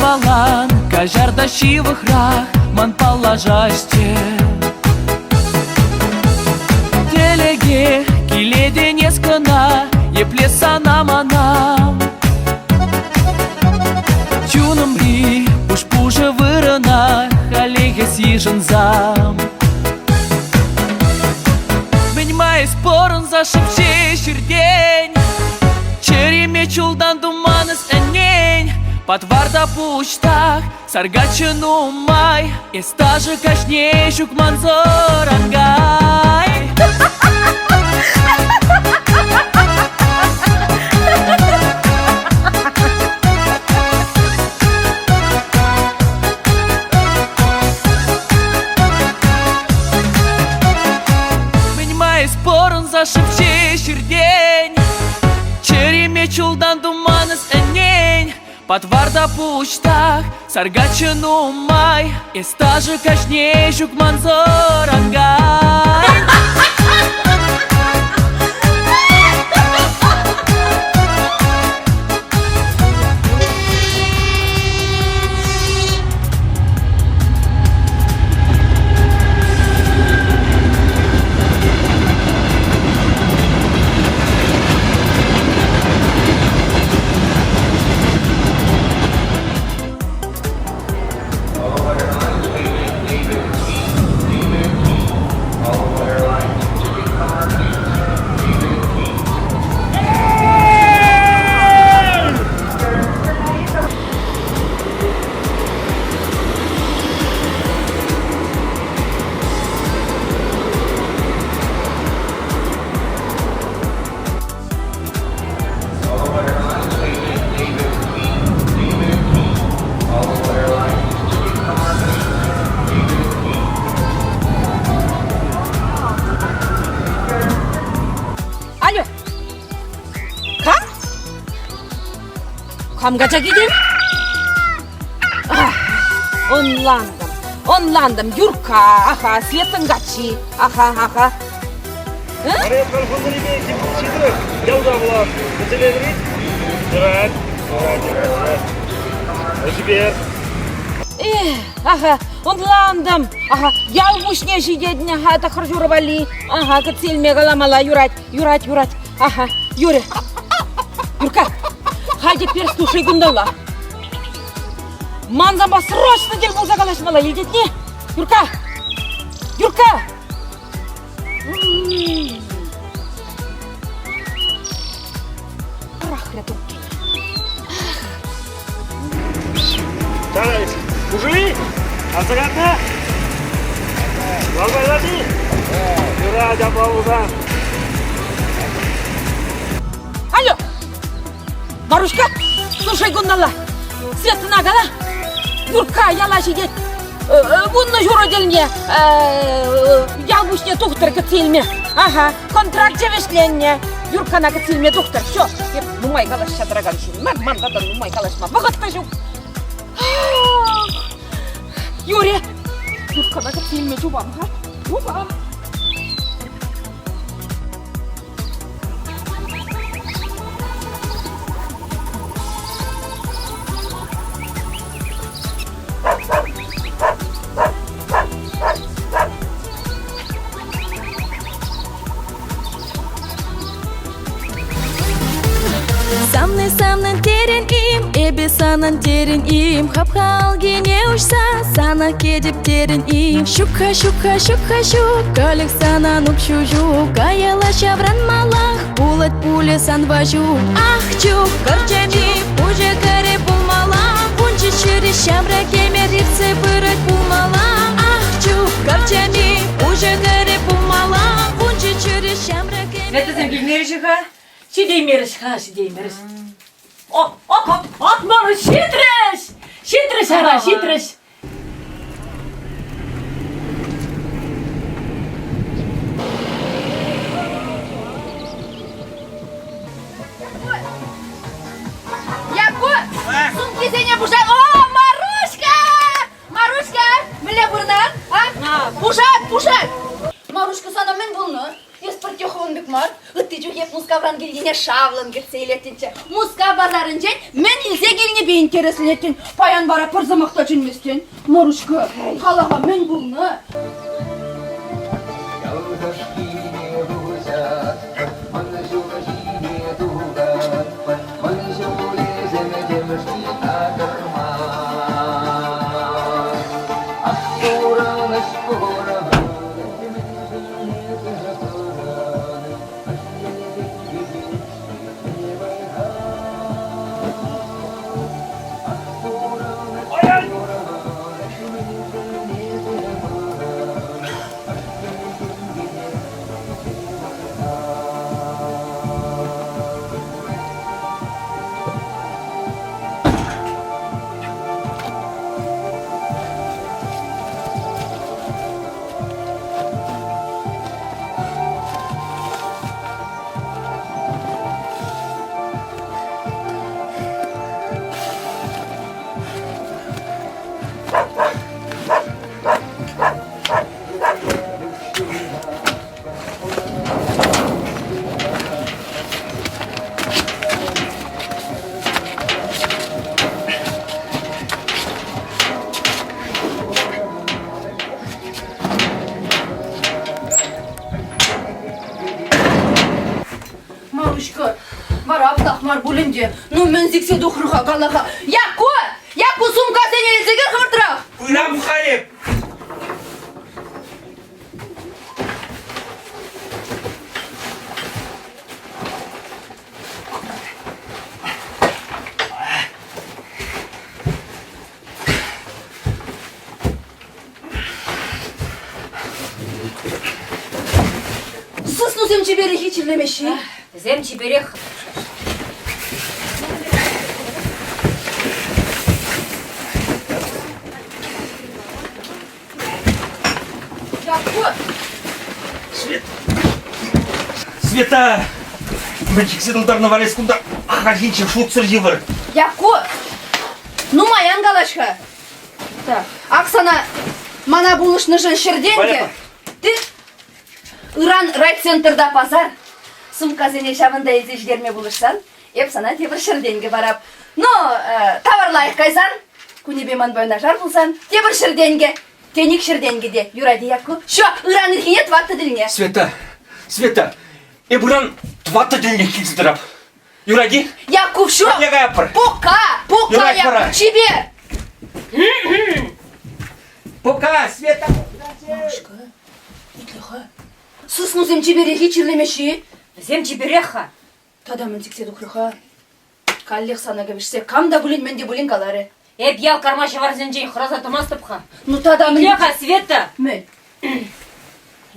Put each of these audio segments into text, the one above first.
Айвалан, каҫар та ҫывӑхрах ман паллашасчӗ. Тӗлӗке килетӗн эс кӑна, епле сана мана. Чунӑмри пуш-пушӑ вырӑна халех эс йышӑнсам. Мӗн-ма эс пӑрӑнса шӑп ҫеҫ иртен? Чӗреме чултан туман эс ӗнен. Патварта пуҫтах, саркаччӑ нумай. Эс ташӑ каҫне ҫук мансӑр ан кай. Мӗн-ма эс пӑрӑнса шӑп ҫеҫ иртен? Чӗреме чултан туман эс ӗнен. Патварта пуҫтах, саркаччӑ нумай. Эс ташӑ каҫне ҫук мансӑр ан кай. Алло. Кам? Кам качакитен? Ӑнлантӑм, ӑнлантӑм. Юркка, аха, Светӑн каччи. Аха, аха. Эх, аха, ӑнлантӑм. Аха, ял пуҫне ҫитетӗн, аха, тӑхӑр ҫурӑ валли. Аха, кӗтсе илме каламалла, юрать, юрать, юрать. Аха, юрӗ. Юрка, халь теперь слушай кунталла. Ман санпа срочно тӗл пулса калаҫмалла, илтетне? Юрка! Юрка! Пӑрахрӗ трубки. Мужи, асӑрхатна? Лавайлати? Юрать, апла пулсан. Алло! Маруҫка, слушай кунталла. Светӑна кала. Юркка яла ҫитет. Вуннӑ ҫурӑ тӗлне ял пуҫне тухтӑр кӗтсе илме. Ага, контракчӗ вӗҫленнӗ. Юрккана кӗтсе илме тухтӑр. Все, эп нумай калаҫса тӑракан ҫын мар, ман тата нумай калаҫма вӑхӑт та ҫук. Юрӗ, Юрккана кӗтсе илме чупам-ха. Чупам. Самнӑй санӑн терӗн-им, эпӗ санӑн терӗн-им, хапха алкине уҫса сана кетӗп терӗн-им. Ҫук-ха, ҫук-ха, ҫук-ха, ҫук, каллех санан укҫу ҫук, каялла ҫаврӑнмаллах пулать пулӗ сан Ваҫук. Ах, чух, кӑрчами, пуҫӗ кӗрӗ пулмалла, пунчӗ чӗри ҫамрӑк эмер иртсе пырать пулмалла. Ах, чух, кӑрчами, пуҫӗ кӗрӗ пулмалла, пунчӗ чӗри ҫамрӑк эмер... Светӑсем килмерӗҫ-ха? Ҫитеймерӗҫ-ха, ҫитеймерӗҫ. Оп, оп, оп, оп, ҫитрӗҫ! Ҫитрӗҫ ара, ҫитрӗҫ! Якку, сумкисене пушат. О, Маруҫка! Маруҫка, мӗнле пурӑнан? А? Пушат, пушат! Маруҫка, сана мӗн пулнӑ? Эс пӗртте хӑвӑн пек мар. Ытти чухне Мускавран килнине шавлӑн кӗтсе илеттӗнччӗ. Мускав пасарӗнчен мӗн илсе килнипе. сыснасемпе интересленеттӗн, паян вара пӗр сӑмах та чӗнместӗн. Маруҫка, кала-ха, мӗн пулнӑ? Маруҫка, вара аплах мар пуль ӗнтӗ. Ну, мӗн сиксе тухрӗ-ха, кала-ха. Якку! Якку, сумкасене илсе кӗр хӑвӑртрах! Пырам-ха эп! Сыснусем чиперех-и чирлемеҫҫӗ-и? Вӗсем чиперех. Якку! Света! Мӗн чиксе тултарнӑ валес кунта хальхинче шутсӑр йывӑр. Якку! Нумай ан калаҫ-ха. Так, ак сана мана пулӑшнӑшӑн ҫӗртен те. Ты ыран райцентрта пасар. Сумкасене ҫавӑнта илсе ҫитерме пулӑшсан, эп сана тепӗр ҫӗртенкӗ парап. Но э, тавар лайӑх кайсан, кунӗпе манпа юнашар пулсан, тепӗр ҫӗртенкӗ, теник ҫӗртенкӗ те юрать Якку. Ҫо, ыран ирхине тӑваттӑ тӗлне. Света, Света, эп ыран тӑваттӑ тӗлне килсе тӑрап. Юрать-и? Якку, ҫук! Пӗрле каятпӑр. Пока! Пока, Юрать Якку, вара. чипер! Пока, Света! Машка, итле-ха. Сыснусем чиперех-и чирлемеҫҫӗ-и? Вӗсем чиперех-ха. Тата мӗн сиксе тухрӗ-ха? Каллех сана кӗвӗҫсе кам та пулин мӗн те пулин каларӗ. Эп ял карма ҫӑварсенчен хӑраса тӑмастӑп-ха. Ну тата мӗн? Итле-ха, Света! Мӗн?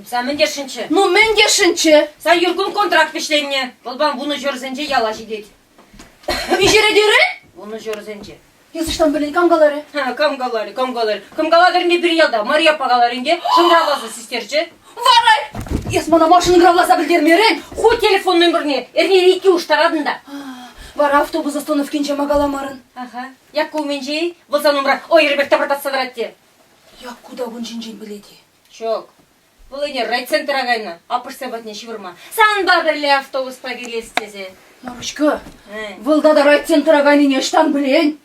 Сан мӗн тесшӗнччӗ? Ну мӗн тесшӗнччӗ? Сан Юркун контракт вӗҫленнӗ. Вӑл пан вунӑ ҫурсенче яла ҫитет. Миҫере терӗ? Вунӑ ҫурсенче. Эс ӑҫтан пӗлен, кам каларӗ? Кам каларӗ, кам каларӗ? Кам калатӑр ӗнтӗ пирӗн ялта? Марья аппа каларӗ ӗнтӗ. Шӑнкӑравласа систерчӗ. Вара эс мана ма шӑнкӑравласа пӗлтермерӗн? Ху телефон номерне эрнере иккӗ уштаратӑн та. Вара автобус остановкинче ма каламарӑн? Аха. Якку умӗнче-и? Вӑл сан умра ӑйӑр пек тапӑртатса тӑрать те. Якку та кун ҫинчен пӗлет-и? Ҫук. Вӑл ӗнер райцентра кайнӑ, аппӑшсем патне ҫывӑрма. Санпа пӗрле автобуспа килес тесе. Маруҫка, вӑл тата райцентра кайнине ӑҫтан пӗлен?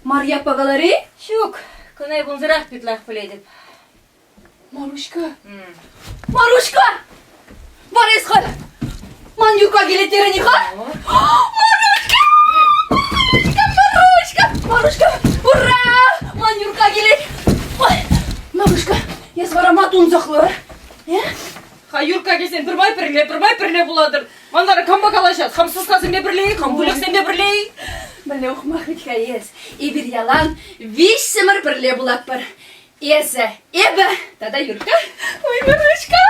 Марья аппа каларӗ-и? Ҫук, кӑна эп унсӑрах пит лайӑх пӗлетӗп. Маруҫка! Маруҫка! Вара эс халь ман Юрка килет терӗн-и-ха? Маруҫка! Маруҫка! Маруҫка! Маруҫка! Ура! Ман Юрка килет! Ой, Маруҫка, эс вара ма тунсӑхлӑ? Э? Ха, Юрка килсен пӗрмай пӗрле, пӗрмай пӗрле пулатӑр. Ман вара кампа калаҫас? Хам сыснасемпе пӗрле-и, хам выльӑхсемпе пӗрле-и? Мӗнле ухмах вӗт-ха эс. Эпир ялан виҫсӗмӗр пӗрле пулатпӑр. Эсӗ, эпӗ тата Юрка. Ой, Маруҫка!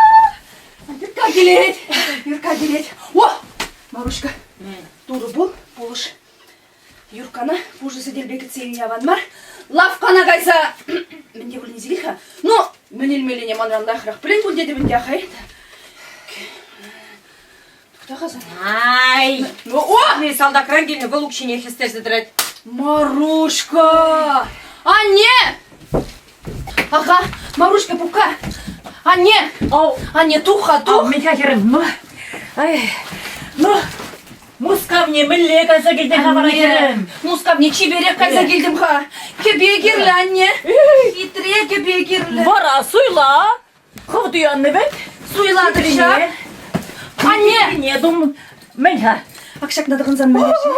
Юрка килет! Юрка килет. О! Маруҫка, турӑ пул, пулӑш. Юркана пушӑ сӗтелпе кӗтсе илни аван мар. Лавккана кайса мӗн те пулин илсе-ха. Ну, мӗн илмеллине манран лайӑхрах пӗлен пуль тетӗп ӗнтӗ, ахай. Тухта-ха сан. Ай! Ну, о! Ми салтакран килнӗ вӑл укҫине хӗстерсе тӑрать. Маруҫка! Анне! Аха, Маруҫка, пукка! Анне! Анне, тух-ха, тух! Миха хӗрӗм, ну, ай, ну, Мускавне мӗнле кайса килтӗн-ха вара хӗрӗм? Мускавне чиперех кайса килтӗм-ха. Кӗпе кирлӗ, анне. Хитре кӗпе кирлӗ. Вара суйла. Хӑв туяннӑ вӗт. Суйлатӑп ҫав. Анне! Не дум. Мӗн-ха? Ак ҫакна тӑхӑнсан мӗн-ши?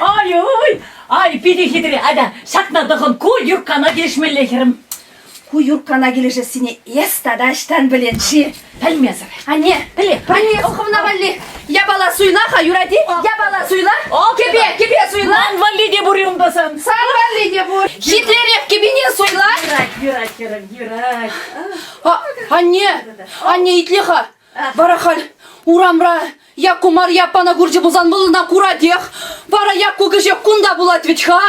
Ай, ой, ай, питӗ хитре. Атя, ҫакна тӑхӑн. Ку Юрккана килӗшмелле, хӗрӗм. Ку Юрккана килӗшессине эс тата ӑҫтан пӗлен-ши? Пӗлмесӗр. Анне, Пӗле. анне, хӑвна валли япала суйла-ха, юрать-и? Япала суйла. Кӗпе, кӗпе суйла. Ман валли те пур-и унта сан? Сан валли те пур. Хитререх кӗпине суйла. Юрать, юрать, хӗрӗм, юрать. А, анне, анне, итле-ха. Вара халь урамра Якку Марья аппана курчӗ пулсан вӑл ӑна куратех. Вара Якку кӗҫех кунта пулать вӗт-ха.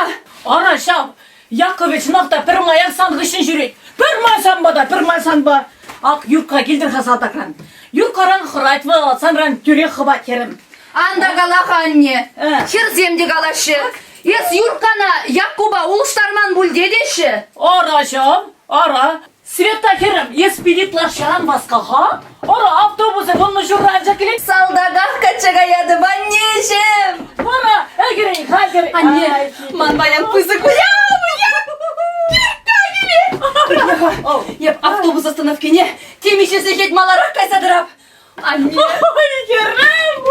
Ара ҫав, Яковлев чӑнах та пӗрмаях сан хыҫҫӑн ҫӳрет. Пӗрмай санпа та, пӗрмай санпа. Ак Юркка килтӗр-ха салтакран. Юрккаран хӑрать вӑл, санран тӳрех хӑпать хӗрӗм. Ан та кала-ха, анне. Хӗрсем те калаҫҫӗ. Эс Юрккана Яккупа улӑштарман пуль тетеҫҫӗ. Ара ҫав, ара. Света хӗрӗм, эс пит ытлашши ан васка-ха. Ара, автобусӗ вуннӑ ҫурра анчах килет. Салтаках качча каятӑп, аннеҫӗм! Вара, ӗлкӗрен, хатӗр. Анне, ман паян пысӑк уяв! Эп автобус остановкине темиҫе сехет маларах кайса тӑрап. Анне! Ой, хӗрӗм!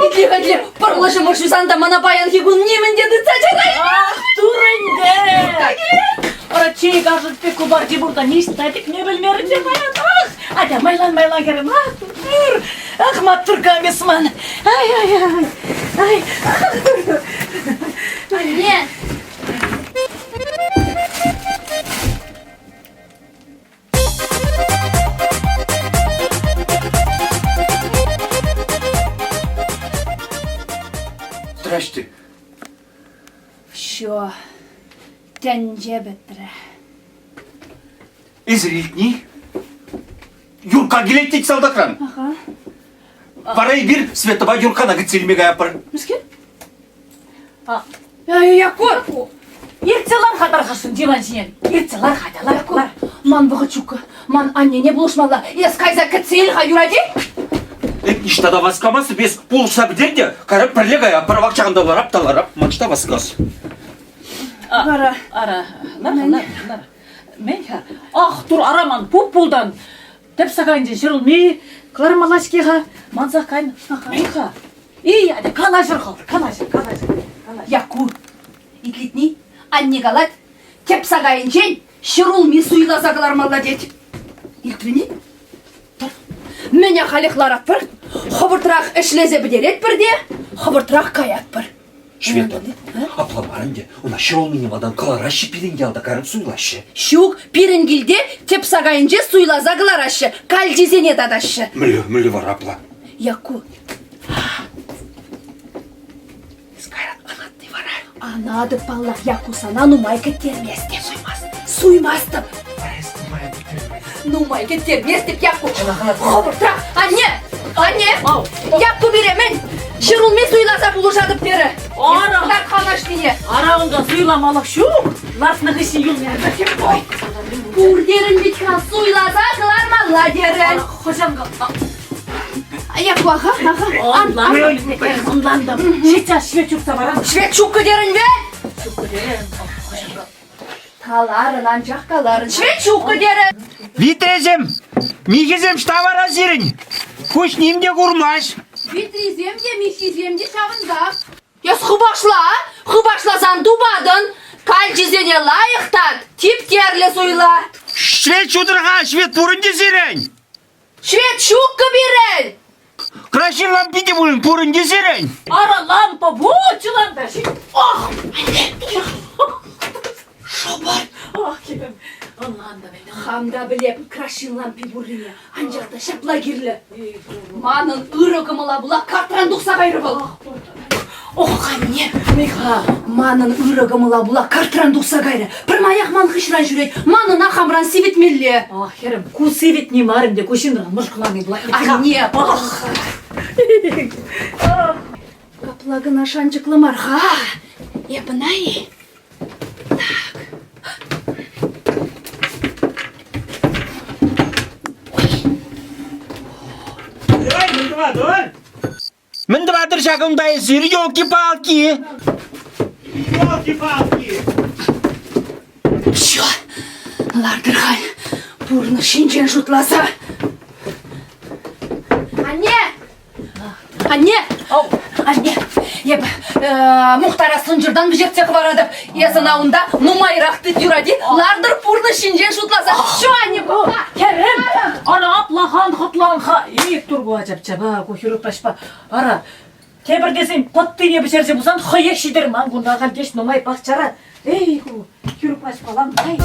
Итле-ха, итле, пӑрлӑ ҫумӑр ҫусан та мана паянхи кун нимӗн те тытса чараймӗ! Ах, турӑнте! Ара, чей кашӑк пек купарчи пур та ниҫта тӗкме пӗлмерӗн те паян. Ах, атя, майлан, майлан, хӗрӗм, ах, тур! Ах, маттуркам эс ман! Ай, ай, ай, ай, ах, тур! Анне! Здрасте. Все, тӗнче пӗтрӗ. Эсир илтни? Юрка килет тет салтакран. Ага. Вара эпир Светӑпа Юркана кӗтсе илме каятпӑр. Мӗскер? Якур! Иртсе лар-ха тархасшӑн диван ҫине. Иртсе лар-ха, лар, лар. Ман вӑхӑт ҫуккӑ. Ман аннене пулӑшмалла. Эс кайса кӗтсе ил-ха, юрать-и? Эп ниҫта та васкамастӑп, эс пулӑшса пӗтер те, кайран пӗрле каятпӑр, вак ҫакӑнта ларап та ларап, ман ӑҫта васкас? Вара. Ара, лар-ха, лар, лар. Мӗн-ха? Ах, тур, ара ман пуп пултан. Тӗп сакайӗнчен ҫӗрулми кӑлармалла-ҫке-ха. Мансах кайнӑ. Мӗн-ха? Эй, атя, калаҫӑр-ха, калаҫӑр, калаҫӑр. Якур, итлетни, анне калать, тӗп сакайӗнчен ҫӗрулми суйласа кӑлармалла тет. Илтрӗн-и? Тӑр. Мӗн ахалех ларатпӑр? Хӑвӑртрах ӗҫлесе пӗтеретпӗр те хӑвӑртрах каятпӑр. Ҫветлан, апла мар ӗнтӗ. Ӑна ҫӗрулмине малтан кӑлараҫҫӗ пирӗн ялта, кайран суйлаҫҫӗ. Ҫук, пирӗн килте тӗп сакайӗнче суйласа кӑлараҫҫӗ, калчисене татаҫҫӗ. Мӗнле, мӗнле вара апла? Якку. Кайран анатти вара. Анатӑп, паллах, Якку сана нумай кӗттерместӗп. Суймастӑп. Суймастӑп. Нумай кӗттерместӗп, Якку. Хӑвӑртрах, анне! Анне! Якку пире мӗн? Ҫӗрулми суйласа пулӑшатӑп терӗ. Ара. Так канашнине. Ара унта суйламалӑх ҫук. Лартнӑ хыҫҫӑн юлнӑ. Ой, пур терӗн вӗт-ха, суйласа кӑлармалла терӗн. Хӑҫан Якку, аха, аха. Ӑнлантӑм, ӑнлантӑм. Сейчас швед чупса парам. Швед ҫуккӑ терӗн вӗт? Ҫуккӑ терӗм. Хӑҫан Каларӑн, анчах каларӑн. Швед ҫуккӑ терӗ. Витресем, михӗсем ӑҫта вара сирӗн? Куҫ ним те курмасть. Витрисем те, миххисем те ҫавӑнтах. Эс хыпашла, хыпашласан тупатӑн. Калчисене лайӑх тат, типтерлӗ суйла. Швед ҫутӑр-ха, швед пур ӗнтӗ сирӗн. Швед ҫуккӑ пирӗн. Краҫҫын лампи те пулин пур ӗнтӗ сирӗн. Ара лампа вот лампа. Ох! Шӑпӑр. Ох, ӑнлантӑм ӗнтӗ. Хам та пӗлеп краҫҫын лампи пуррине, анчах та ҫапла кирлӗ. Манӑн ырӑ кӑмӑла пула картран тухса кайрӗ вӑл. Ох, анне, Миха, манӑн ырӑ кӑмӑла пула картран тухса кайрӗ. Пӗрмаях ман хыҫран ҫӳрет, манӑна хамран сивӗтмелле. Ах, хӗрӗм, ку сивӗтни мар ӗнтӗ, ку ҫынран мӑшкӑлани пулать. Анне, ах! Капла кӑна шанчӑклӑ мар-ха. Эп ӑна-и? Так. Давай, давай, давай. Мӗн тӑватӑр ҫакӑнта эсир, елки-палки? Елки-палки! Все, лартӑр халь пурнӑҫ ҫинчен шутласа. Анне! Анне! Ау, Анне, эп э, Мухтара сӑнчӑртан вӗҫертсе хӑваратӑп. Эс ӑна унта нумайрах тыт юрать-и? Лартӑр пурнӑҫ ҫинчен шутласа. Все, анне, папа! Хӗрӗм, ара аплахан хӑтлан-ха. Ик турку ачапчапа, ку хӗрупраҫпа. Ара, тепӗр тесен пӑттине пӗҫерсе пулсан хӑех ҫитӗр ман кунта ахаль теҫ нумай пахчара. Эй, ку хӗрупраҫпалам, ай.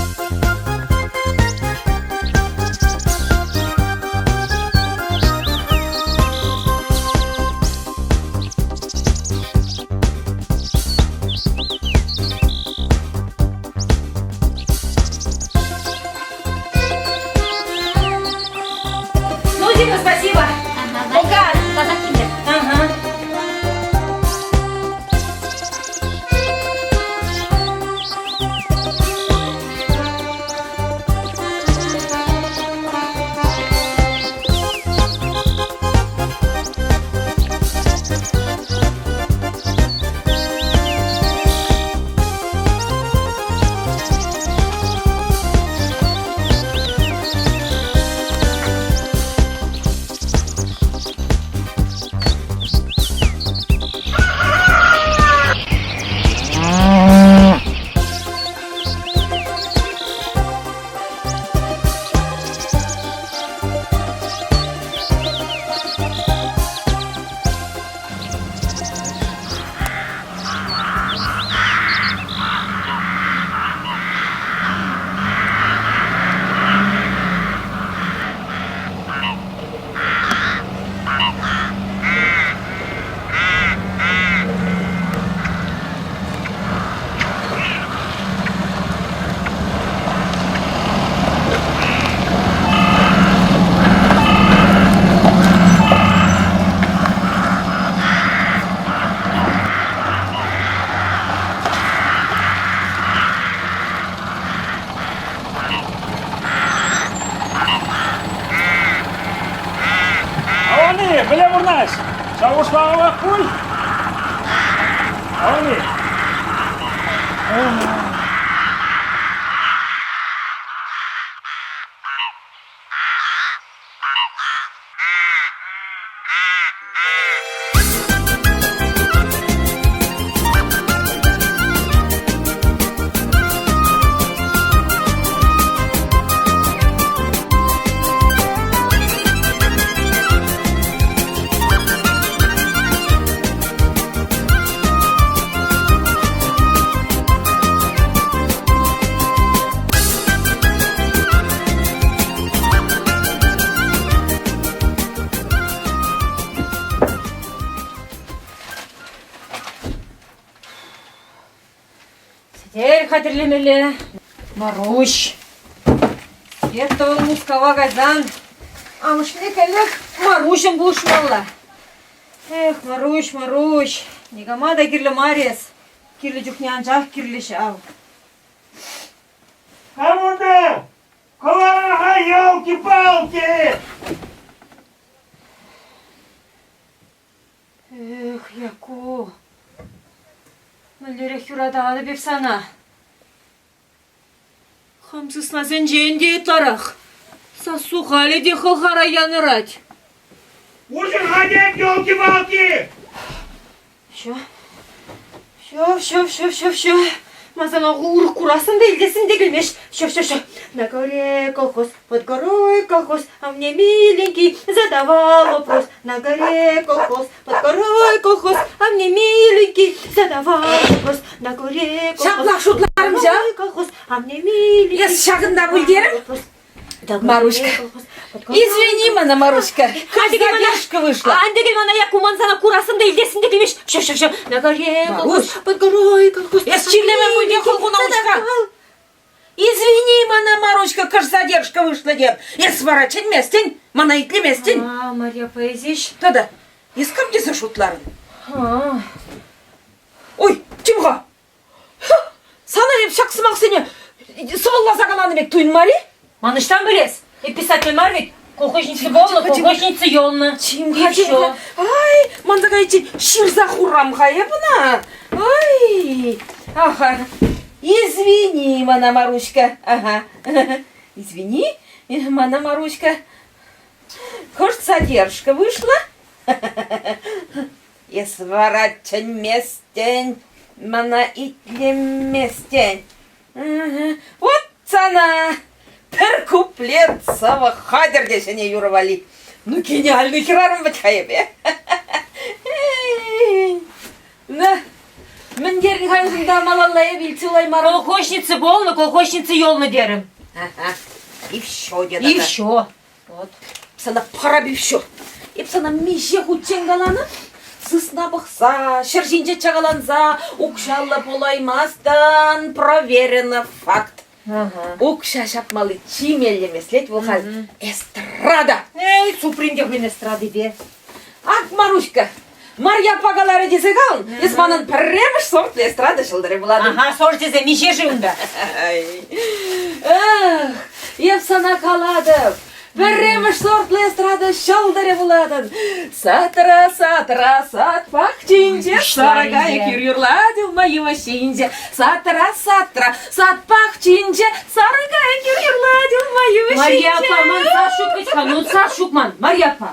Ну, Дина, спасибо. Пока. Ага. Авани, мӗнле пурнаҫ? Шухӑшлавах пуль? Авани. Сӗтел хатӗрлемелле. Маруҫ. Света Мускава кайсан амӑшне каллех Маруҫӑн пулӑшмалла. Эх, Маруҫ, Маруҫ, никама та кирлӗ мар эс. Кирлӗ чухне анчах кирлӗ ҫав. Кам унта? Кӑлар-ха елки-палки! Эх, Якку, мӗнлерех юрататӑп эп сана. Хам сыснасенчен те ытларах. Сассу халӗ те хӑлхара янӑрать. Уҫӑр-ха тем, елки-палки! Все, все, все, все, все, все. Ман сана урӑх курасӑм та илтессӗм те килмест. Все, все, все. На горе колхоз, под горой колхоз, а мне миленький задавал вопрос. На горе колхоз, под горой колхоз, а мне миленький задавал вопрос. На горе колхоз, Ҫаплах шутларӑм под ҫав. горой колхоз, а мне миленький Эс ҫакӑнта пӗлтерӗм. вопрос. Маруҫка. Извини мана, Маруҫка. Задержка вышла. Ан текел мана, Якку, ман сана курасӑм та илтессӗм те килмест. Все, все, все. На горе колхоз, Маруҫ. под горой колхоз. Эс чирлеме пуль хӑлхуна уҫка. Извини мана, Маруҫка, кӑш задержка вышла теп. Эс вара чӗнместӗн, мана итлеместӗн. А, Марья Поэзич. Тата, эс кам тесе шутларӑн? А. Ой, чим-ха. Сана эп ҫак сӑмахсене сӑвӑлласа каланӑ пек туйӑнмарӗ? Ман ӑҫтан пӗлес? Эп писатель мар вӗт. Колхозница полнӑ, колхозница юлнӑ. Чим-ха, чим-ха. Ай, манса кайиччен ҫырса хурам-ха эп ӑна. Ай, аха. Извини мана, Маруҫка. Ага. Извини мана, Маруҫка. Кӑшт задержка вышла. Эс вара чӗнместӗн, мана итлеместӗн. Вот сана пӗр куплет сӑвӑ хатӗр те ҫӗнӗ юрӑ валли. Ну, гениальный хӗрарӑм вӗт-ха эпӗ. На, мӗн терӗн-ха унта малалла эп илтсе юлаймарӑм. Колхозница полнӑ, колхозница юлнӑ терӗм. Ага. И все где-то. И все. Вот. Сана пора и все. Эп сана миҫе хутчен каланӑ? Сысна пӑхса, ҫӗр ҫинче чакаланса укҫаллӑ пулаймастӑн, проверено факт. Укҫа ҫапмалли чи меллӗ меслет вӑл халь эстрада. Эй, суприн те хӑйӗн эстрадипе. Ак, Маруҫка, Марья аппа каларӗ тесе калӑн, эс манӑн пӗрремӗш сортлӑ эстрада ҫӑлтӑрӗ пулатӑн. Ага, сорчӗсем миҫе-ши унта? Эх, эп сана калатӑп, пӗрремӗш сортлӑ эстрада ҫӑлтӑрӗ пулатӑн. Сатра, сатра, сад пахчинче сарӑ кайӑк юр юрлать улма йывӑҫ ҫинче. Сатра, сатра, сад пахчинче сарӑ кайӑк юр юрлать улма йывӑҫ ҫинче. Марья аппа, ман сас ҫук вӗт-ха, ну сас ҫук ман, Марья аппа.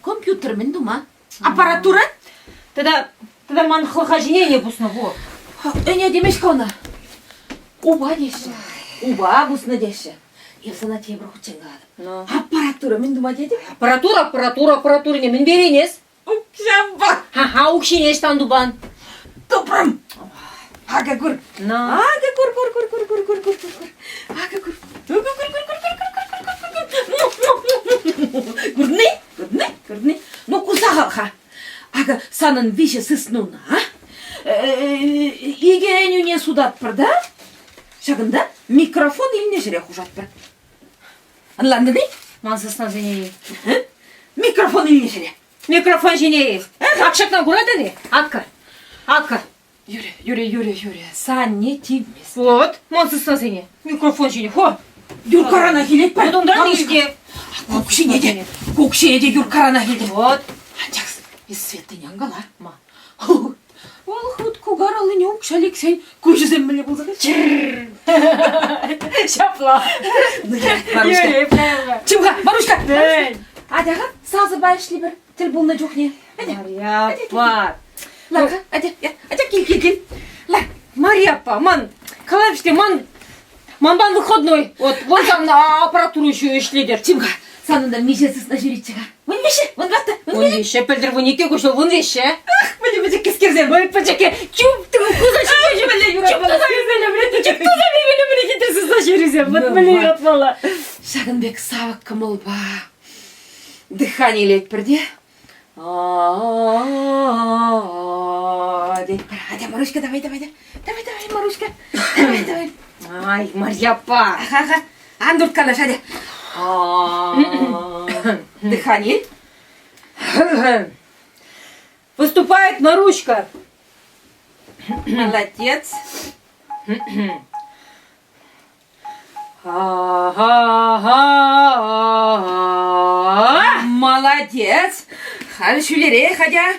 Компьютер мӗн тума? Аппаратура? Тата, тата ман хӑлха ҫине ӗне пуснӑ ху. Ӗне темест-ха ӑна. Упа теҫҫӗ. Упа пуснӑ теҫҫӗ. Эп сана тепӗр хутчен калатӑп. Ну. Аппаратура мӗн тума тетӗп? Аппаратура, аппаратура, аппаратурине мӗн берен эс? Укҫапа. Ха-ха, укҫине ӑҫтан тупан? Тупрӑм. Акӑ кур. Ну. Акӑ кур, кур, кур, кур, кур, кур, кур, кур, кур. Акӑ кур. Кур, кур, кур, кур, кур, кур, кур, кур, кур, кур. Курни? Курни? Курни? Ну, курса-ха. Акӑ санӑн виҫӗ сыснуна икӗ ӗнӳне сутатпӑр та ҫакӑнта микрофон илнӗ ҫӗре хушатпӑр. Ӑнлантӑн-и? Ман сыснасене Микрофон илнӗ ҫӗре. Микрофон ҫине-и? Ак ҫакна куратӑн-и? Акка. Акка. Юрӗ, юрӗ, юрӗ, юрӗ. Санне тивмест. Вот, ман сыснасене. Микрофон ҫине. Хо. Юркарана килет пӗр. Унтан иште. Кукҫине те, кукҫине те юркарана килтӗм. Вот. Анчах эс Светӑне ан кала. Ма. Вӑл хут кукар аллине укҫа лексен куҫӗсем мӗнле пулса кайчӗ? Ҫапла. Ну, Маруҫка. Чим-ха, Маруҫка. Атя-ха, сасӑпа ӗҫлӗпӗр тӗл пулнӑ чухне. Марья аппа. Лар-ха, атя, атя, кил, кил, кил. Лар. Марья аппа, ман, калаҫ ман, манпан выходной. Вот, вон там аппаратура еще ӗҫлетӗр. Чим-ха, санӑн та миҫе сысна ҫӳретчӗ-ха? Вун виҫҫӗ, вун ваттӑ, вун Вун виҫҫӗ, пӗлтӗр вун иккӗ, куҫӑл вун виҫҫӗ. Ах, мӗне пӗчӗккӗскерсем. Ой, пӗчӗккӗ, чуп, куса ҫӳресе мӗнле юратмалла. Чуп туса мӗнле мӗнле хитре сысна ҫӳресем. Вот мӗнле юратмалла. Ҫакӑн пек савӑк кӑмӑлпа дыхание илетпӗр те. Тетпӗр. Атя, Маруҫка, давай, давай, давай, давай, Маруҫка, давай, давай. Ай, Марья аппа. Ага, ага. Ан турткалаш, атя. Дыхание. Выступает Маруҫка. Молодец. Молодец! Халь ҫӳлерех атя.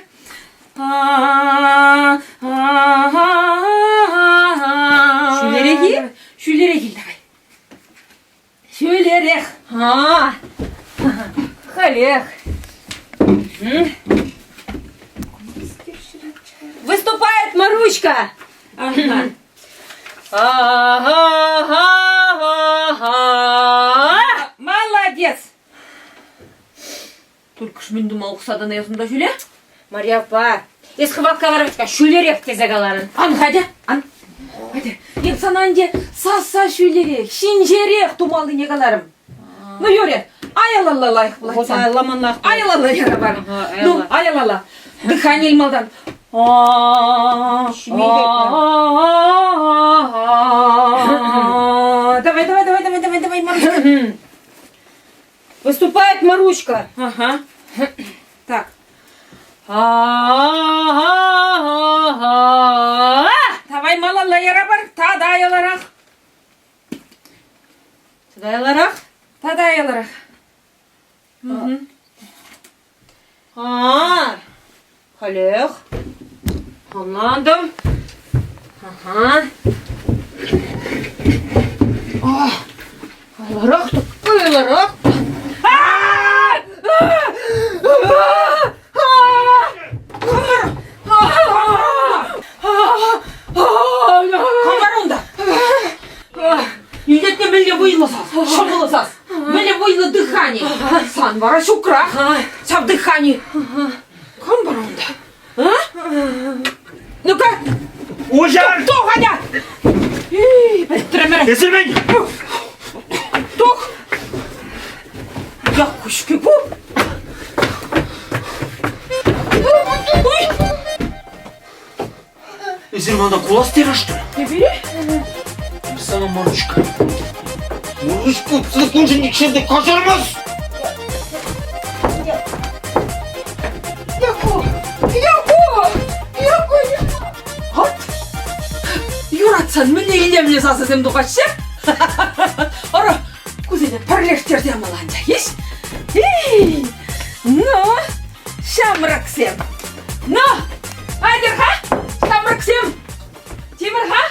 Ҫӳлерех-и? Ҫӳлерех ил давай. Ҫӳлерех. А, халех. Выступает Маруҫка. Ага. Молодец! Только ж мӗн тума ухса тӑнӑ эс унта ҫӳле? Марья аппа, эс хӑвах каларӑн-ҫке, ҫӳлерех тесе каларӑн. Ан хатя, ан. Хатя, эп сана ӗнтӗ сасса ҫӳлерех, ҫинҫерех тумаллине каларӑм. Ну, юрӗ, аялалла лайӑх пулать сан. Аялламанлах. Аялалла яра бар. Ну, аялалла. Дыхание малтан. Давай, давай, давай, давай, давай, давай, Марушка. Выступает Маручка. Ага. Так. Давай малалла яра бар. Тада аяларах. Тада аяларах. Тада аяларах. А, халех. Ӑнлантӑм. Ага. Айларах та, айларах. Кам унта? Илтетне мӗнле вӑйлӑ сас, ҫӑмӑл сас, мӗнле вӑйлӑ дыхани. Сан вара ҫукрах ҫав дыхани. Кам вара унта? А? Ну-ка! Уҫар! Тух, Аня! Эй, пӗтрӗмӗр! Эсир мӗн? Тух! Якушки ку! Ой! Эсир мана кулас терӗш-тӗр? Эпир? Сана Марушка. Марушка, сана куншӑн нихҫан та каҫармас! Яку! Яку! Яку! От! Юратсан мӗнле илемлӗ сасӑсем тухаҫҫӗ? Ара, кусене пӗрлештерсе ямаланчӗ, еҫ? Эй! Ну, ҫамрӑксем! Ну, айтӑр-ха, ҫамрӑксем! Тимӗр-ха!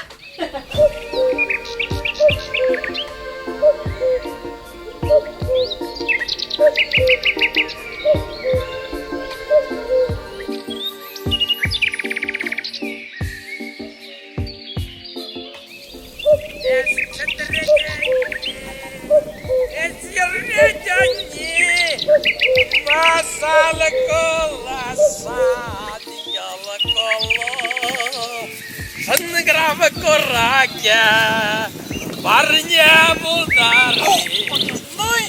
Шӑнкӑрав куракӗ парне пултарни.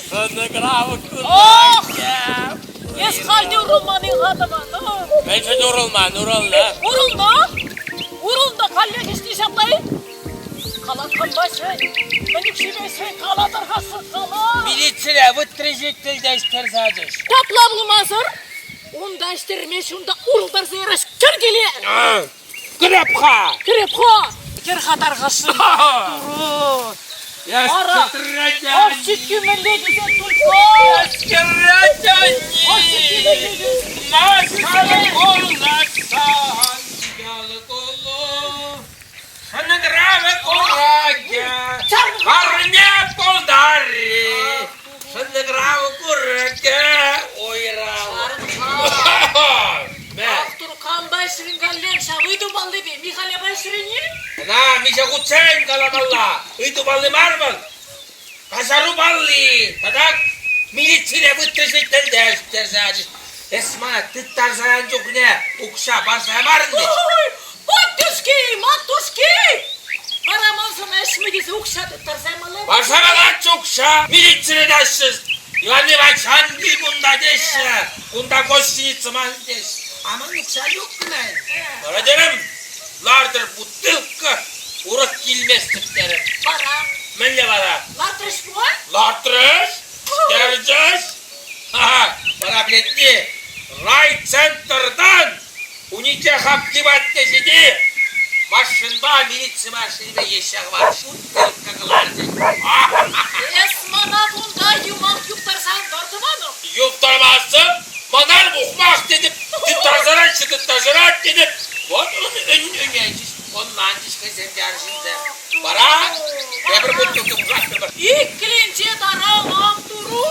Шӑнкӑрав куракӗ. Эс халь те урӑлман-и-ха тӑван? Мӗншӗн урӑлман, урӑлнӑ. Урӑлнӑ? Урӑлнӑ, каллех ӗҫни ҫапла-и? Калаканпа ҫӗн, мӗн укҫипе ҫӗн, калатӑр-ха кала. Милицире вытрезвительте ӗҫтерсе ячӗҫ. Капла пулмасӑр, унта ӗҫтермест, унта урӑлтарса ярас кӗр киле. Кӗреп-ха! Кӗреп-ха! Кӗр-ха тархасшӑн. Турӑ! Ара, ӑш-чикки мӗнле тесен тулькка. Ӑш-чикки мӗнле тесен. Шӑнкӑравӗ куракӗ, парне пултарри. Шӑнкӑрав куракӗ уйрав. Ах, тур, кампа ӗҫрӗн каллех ҫав ыйту паллипе Михаляпа ӗҫрӗн-и? Ӑна миҫе хутчен каламалла, ыйту палли мар вӑл. Каҫару палли тата милицире вытрезвительте ӗҫтерсе ячӗҫ. Эс мана тыттарса янӑ чухне укҫа парса ямарӑн вӗт. Ой, матушки, матушки! Вара ман сана ӗҫме тесе укҫа тыттарса ямалла. Парса калатчӗ укҫа, милицире теҫҫӗ. Иван Иванович, ан кил кунта теҫҫӗ. Кунта гостиница ман теҫҫӗ. А ман укҫа ҫук-мӗн. Вара терӗм, лартӑр бутылка, урӑх килместӗп терӗм. Вара? Мӗнле вара? Лартрӗҫ пулать? Лартрӗҫ, терчӗҫ. Вара плетни райцентртан униче хапхи патне ҫити машинпа милици машинипе еҫсе хӑварчӗҫ, бутылка кӑларчӗҫ. Эс мана кунта юмах юптарса ан тӑр, тӑванӑм. Юптармастӑп, манар ухмах тетӗп, тыттарсараҫҫӗ, тыттарсарать тетӗп. Вот ун ӗненчӗҫ, ӑнланчӗҫ хӑйсем те арҫынсем. Вара тепӗр бутылка пушатрӑмӑр. Иккӗленче тарам ан туру!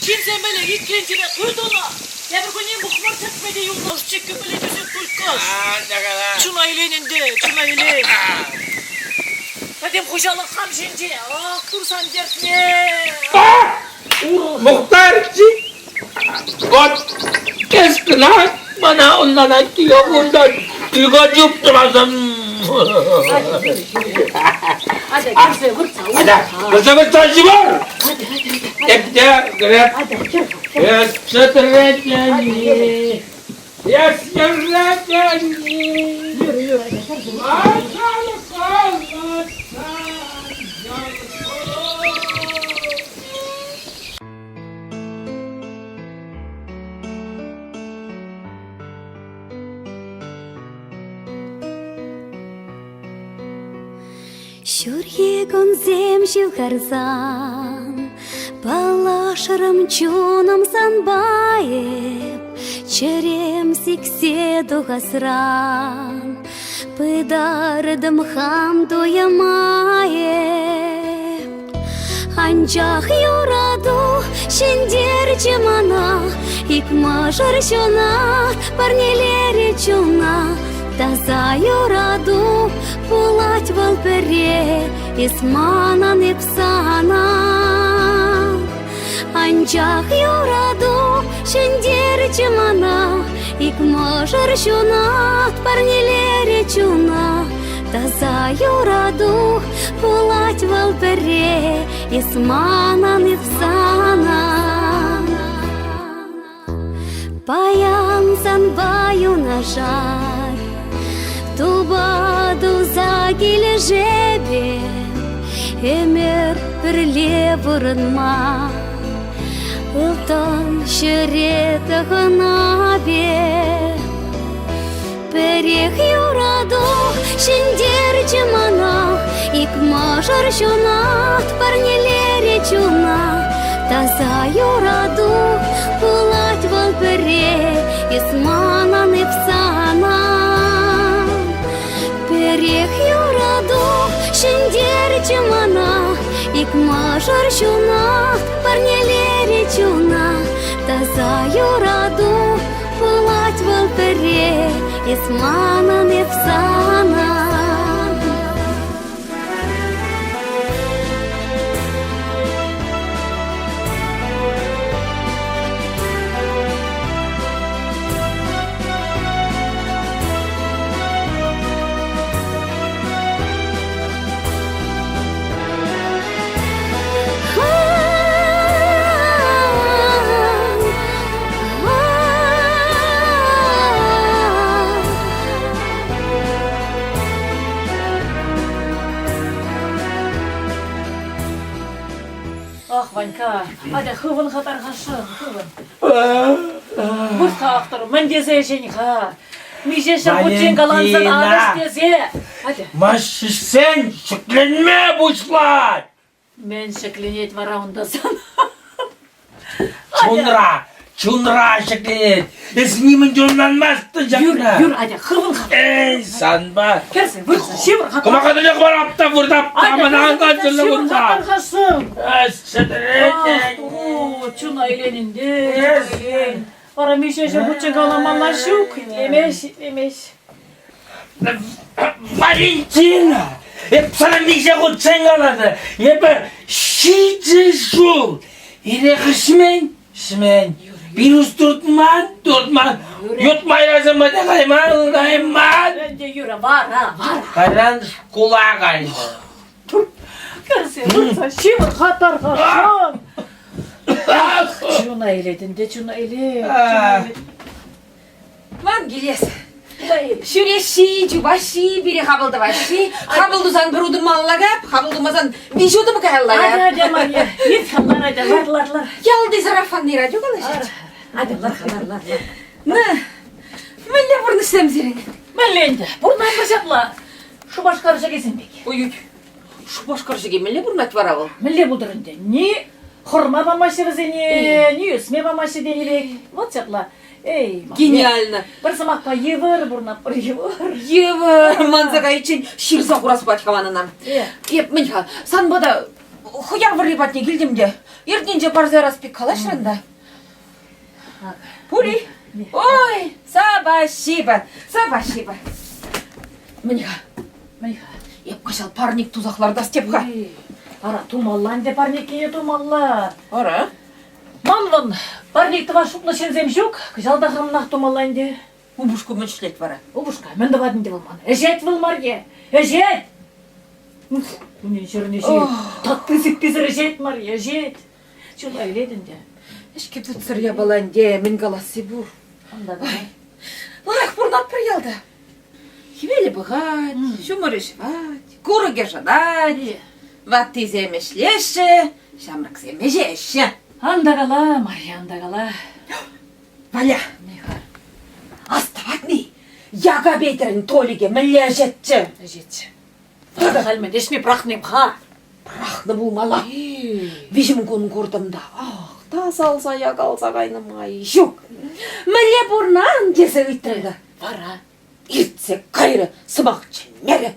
Ҫынсем ӗлӗк иккӗленчене тытӑнӑ. Тепӗр кунне мухмӑр тӗкме те юлнӑ. Ӑш-чиккӗ пӗлетӗсем тульккӑш. Чуна илен ӗнтӗ, чуна илен. Пӗтӗм хуҫалӑх хам ҫинче. Ах, турсан тертне! Мухтарчик! Вот эс кӑна мана ӑнланать унтан тыга чуптӑрасӑм. Атя, кӗрсе выртса. Атя, кӗрсе выртса ҫывӑр! Эпте, кӗреп. Эс чӗтретени, эс йӗретени. Ҫурхи кунсем ҫывхарсан. Паллашрӑм чунӑм санпа эп, чӗрем сиксе тухасран. Пытартӑм хам туйӑма эп. Анчах юрату ҫӗнтерчӗ мана, ик мӑшӑр ҫунат парнелерӗ чуна. Таса юрату пулать вӑл пӗрре, эс манӑн эп сана. Анчах юрату ҫӗнтерчӗ мана, ик мӑшӑр ҫунат парнелерӗ чуна. Таса юрату пулать вӑл пӗрре, эс манӑн эп сана. Паян санпа юнашар Тупа туса килӗшепе Ӗмӗр пӗрле пурӑнма Ылтӑн ҫӗре тӑхӑнапе Пӗрех юрату ҫӗнтерчӗ мана, Ик мӑшӑр ҫунат парнелерӗ чуна. Таса юрату пулать вӑл пӗрре, Эс манӑн эп сана. Пӗрех юрату ҫӗнтерчӗ мана, Ик мӑшӑр ҫунат парнелерӗ чуна. Таса юрату Пулать вӑл пӗрре, эс манӑн эп сана. Ах, Ванька, атя хывӑн-ха тархасшӑн, хывӑн. Вырт-ха автор, мӗн тесе ӗҫен-ха? Миҫе ҫӗр хутчен калансан анӑҫ тесе. Атя. Маҫҫисен ҫӗкленме пуҫлать. Мӗн ҫӗкленет вара унта сан? Чунра, чунра ҫӗкленет. Эс нимӗн те ӑнланмастӑн ҫакна. Юр, юр, атя, хывӑн-ха. Эй, санпа. Кӗрсе, выртса, ҫывӑр-ха. Кӑмака тӗле хӑварап та выртап та, мана ан кансӗрле выртса. Тархасшӑн. Сӗтӗрет. Чуна иленӗн те, илен. Вара миҫе ҫул хутчен каламалла ҫук, итлемест, итлемест. Валентина! Эп сана миҫе хутчен каланӑ? Эпӗ ҫичӗ ҫул эрех ӗҫмен, ӗҫмен. Пирус туртман, туртман. Ют майрасем патне кайман, кайман. Ӗнтӗ юрӗ, вара, вара. Кайран шкула кайнӑ. Кӗрсе выртса ҫывӑр-ха тархасшӑн. Чуна илет ӗнтӗ, чуна илет, чуна илет. Ман килес. Ҫӳреҫҫи, чупаҫҫи, пире хапӑл тӑваҫҫи. Хапӑл тусан пӗр утӑм малалла кап, хапӑл тумасан виҫ утӑм каялла кап. Атя, атя, Марья, ирт-ха, лар, атя, лар, лар, лар. Ялти сарафанный радио калаҫать. Атя, лар-ха, лар, лар, лар. На, мӗнле пурнӑҫсем сирӗн? Мӗнле ӗнтӗ, пурӑнатпӑр ҫапла. Шупашкар ҫӑкисем пек. Ой, Шупашкар ҫӑки мӗнле пурӑнать вара вӑл? Мӗнле пултӑр ӗнтӗ? Ни хӑрма памаҫҫӗ вӗсене, ни ӳсме памаҫҫӗ тенӗ пек. Вот ҫапла. Эй, Гениально! Пӗр сӑмахпа йывӑр пурӑнатпӑр, йывӑр. Йывӑр, манса кайиччен ҫырса хурас пулать-ха ман ӑна. Эп мӗн-ха, санпа та хӑяр вӑрри патне килтӗм те, иртнинче парса ярас пек калаҫрӑн та. Пур-и? Ой, спасибо, спасибо. Мӗн-ха? Мӗн-ха? Эп кӑҫал парник тусах лартас теп-ха. Ара, тумалла ӗнтӗ парниккине тумалла. Ара? Ман вӑн парник тӑвас шутлӑ ҫынсем ҫук, кӑҫал та хамӑнах тумалла ӗнтӗ. Упӑшку мӗн ӗҫлет вара? Упӑшка мӗн тӑвать ӗнтӗ вӑл ман? Ӗҫет вӑл Марье, ӗҫет! Кунӗн-ҫӗрне ҫиет, татти-сыпписӗр ӗҫет Марье, ӗҫет. Чуна илет ӗнтӗ. Ӗҫкӗ путсӗр япала ӗнтӗ, мӗн каласси пур. Лайӑх пурӑнатпӑр ялта. Хӗвелӗ пӑхать, ҫумӑрӗ ҫӑвать, курӑкӗ шӑтать. Ваттисем ӗҫлеҫҫӗ, ҫамрӑксем ӗҫеҫҫӗ. Ан та кала, Марья, ан та кала. Валя, астӑватни, Яка Петӗрӗн Толикӗ мӗнле ӗҫетчӗ? Ӗҫетчӗ. Тата халь мӗн, ӗҫме пӑрахнӑ-им-ха? Пӑрахнӑ пулмалла. Виҫӗм кун куртӑм та, ах, тасалса якалса кайнӑ май ҫук. Мӗнле пурнан тесе ыйтрӗ та. Вара? Иртсе кайрӗ, сӑмах чӗнмерӗ.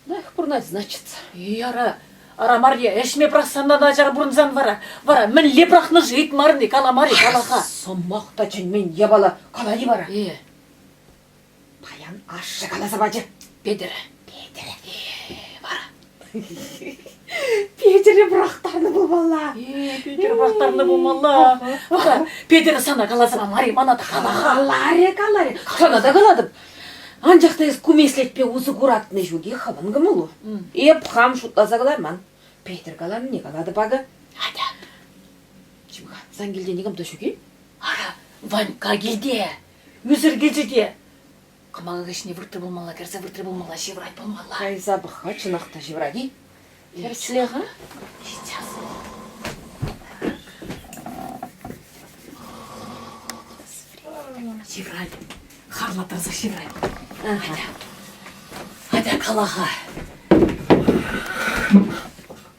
Лайӑх пурӑнать, значится. Яра, ара Марья, ӗҫме пӑрахсан та начар пурӑнсан вара, вара мӗнле пӑрахнӑ-ши ыйтмарӑн-и, каламарӗ, кала-ха. Сӑмах та чӗнмен япала калать-и вара? Э. Паян ашшӗ каласа пачӗ. Петӗр. Петӗр. Э, вара. Петӗре пӑрахтарнӑ пулмалла. Э, Петӗр пӑрахтарнӑ пулмалла. Вара, Петӗр сана каласа памарӗ, мана та кала-ха. Каларӗ, каларӗ. Сана та калатӑп. Анчах та эс ку меслетпе усӑ куратнӑ ҫук-и хӑвӑн кӑмӑлу? Эп хам шутласа кӑларман. Петӗр каланине калатӑп акӑ. Атя. Чим-ха, сан килте никам та ҫук-и? Ара, Ванькка килте. Ӳсӗр килчӗ те. Кӑмака хыҫне выртрӗ пулмалла, кӗрсе выртрӗ пулмалла, ҫывӑрать пулмалла. Кайса пӑх-ха, чӑнах та ҫывӑрать-и? Тӗрӗсле-ха. Сейчас. Ҫывӑрать. Харлаттарса ҫывӑрать. Атя. Атя кала-ха.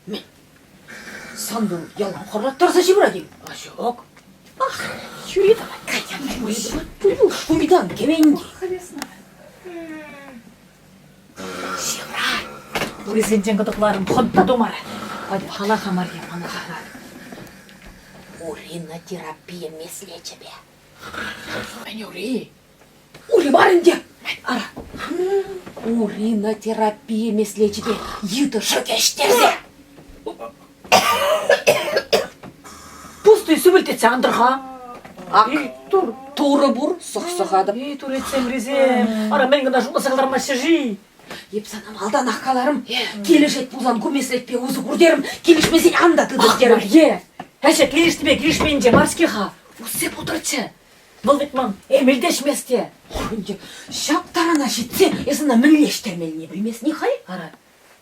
Мӗн? Сан вӑл ялан харлаттарса ҫывӑрать-им? А ҫук. Ах, ҫӳри давай, кая. Пуль шуйдан кӗвенти. Ҫывӑрать. Урисенчен кӑтӑкларӑм, хӑнт та тумарӗ. Атя, кала-ха, Марья, мана кала. Уринотерапия меслечӗпе. Мӗн ури? Ури мар ӗнтӗ. Ара. Уринотерапия меслечӗпе йытӑ шӑкӗ ӗҫтерсе. Пустуй сӳпӗлтетсе антӑр-ха. Ак, тур, турӑ пур, сӑх-сӑхатӑп. Эй, туретсем, Ара, мӗн кӑна шутласа кӑлармаҫҫӗ-ши? Эп сана малтанах каларӑм, килӗшет пулсан ку меслетпе усӑ кур терӗм, килӗшмесен ан та тытӑр терӗм. Е, ӗҫе килӗшнипе килӗшменче мар-ҫке-ха. Усси пултӑрччӗ. Вӑл вӗт ман эмел те ӗҫмест те. Ӗнтӗ ҫак тарана ҫитсе эс ӑна мӗнле ӗҫтермеллине пӗлместни хай. Ара,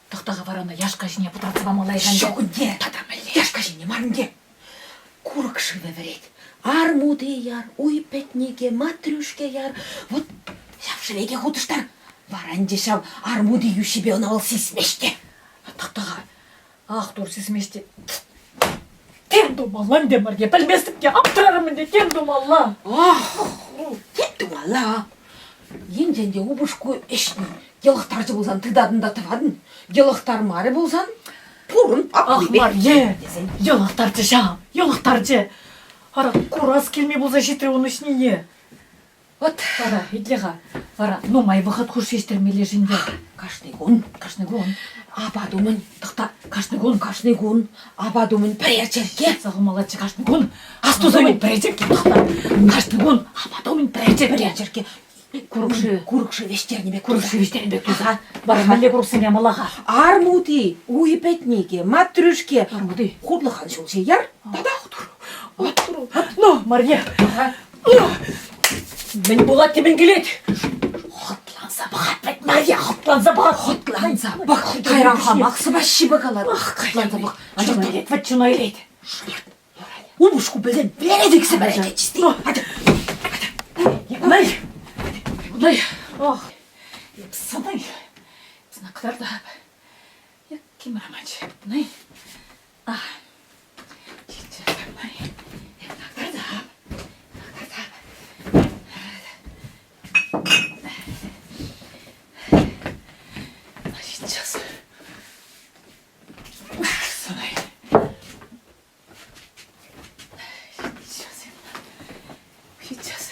тӑхта-ха вара ӑна яшка ҫине пӑтратса памалла-и Ҫук ӗнтӗ. Тата мӗнле? Яшка ҫине мар ӗнтӗ. Курӑк шывӗ вӗрет. Армути яр, уй пӗтнике, матрӳшке яр. Вот ҫав шӗвеке хутӑштар. Вара ӗнтӗ ҫав армути йӳҫҫипе ӑна вӑл сисмест те. Тӑхта-ха. Ах, тур сисмест те. Тем тумалла ӗнтӗ, Марье, пӗлместӗп те, аптӑрарӑм ӗнтӗ, тем тумалла. Ах, тем тумалла. Енчен те упӑшку ӗҫни йӑлӑхтарчӗ пулсан тытатӑн та тӑватӑн, йӑлӑхтармарӗ пулсан пурӑн Ах, Марье, йӑлӑхтарчӗ ҫав, йӑлӑхтарчӗ. Ара, курас килми пулса ҫитрӗ ун ӗҫнине. Вот. Вара, итле-ха, вара нумай вӑхӑт хушши ӗҫтермелле-ши ӗнтӗ? Кашни кун. Кашни кун. Апат умӗн. Тӑхта, кашни кун. Кашни кун. Апат умӗн пӗрер черкке. Ҫырса хумаллаччӗ кашни кун. Астуса умӗн пӗрер черкке. Тӑхта. Кашни кун апат умӗн пӗрер черкке. Пӗрер черкке. Курӑк шывӗ. Курӑк шывӗ ӗҫтернӗ пек Курӑк шывӗ ӗҫтернӗ пек туса. Вара мӗнле курӑксем ямалла-ха? Армути, уй пӗтнике, матрӳшке. Армути. Хурлӑхан ҫулҫи яр. Тата Ну, Марье. Ну, мӗн пулать те мӗн килет? Хӑтланса пӑхать вӗт Марья, хӑтланса пӑхать. Хӑтланса пӑх. Кайран хамах сӑпаҫҫипе калать. Хӑтланса пӑх. Чуна илет вӗт, чуна илет. Упӑшку пӗлсен вӗлерет иксӗмӗре те чисти. Атя. Най. Най. Ох. Эп сӑнай. Сана кӑтартап. Яким Романович. Най. А. Най. Эп кӑтартап. Кӑтартап. Сейчас. Сӑнай. Сейчас. Сейчас.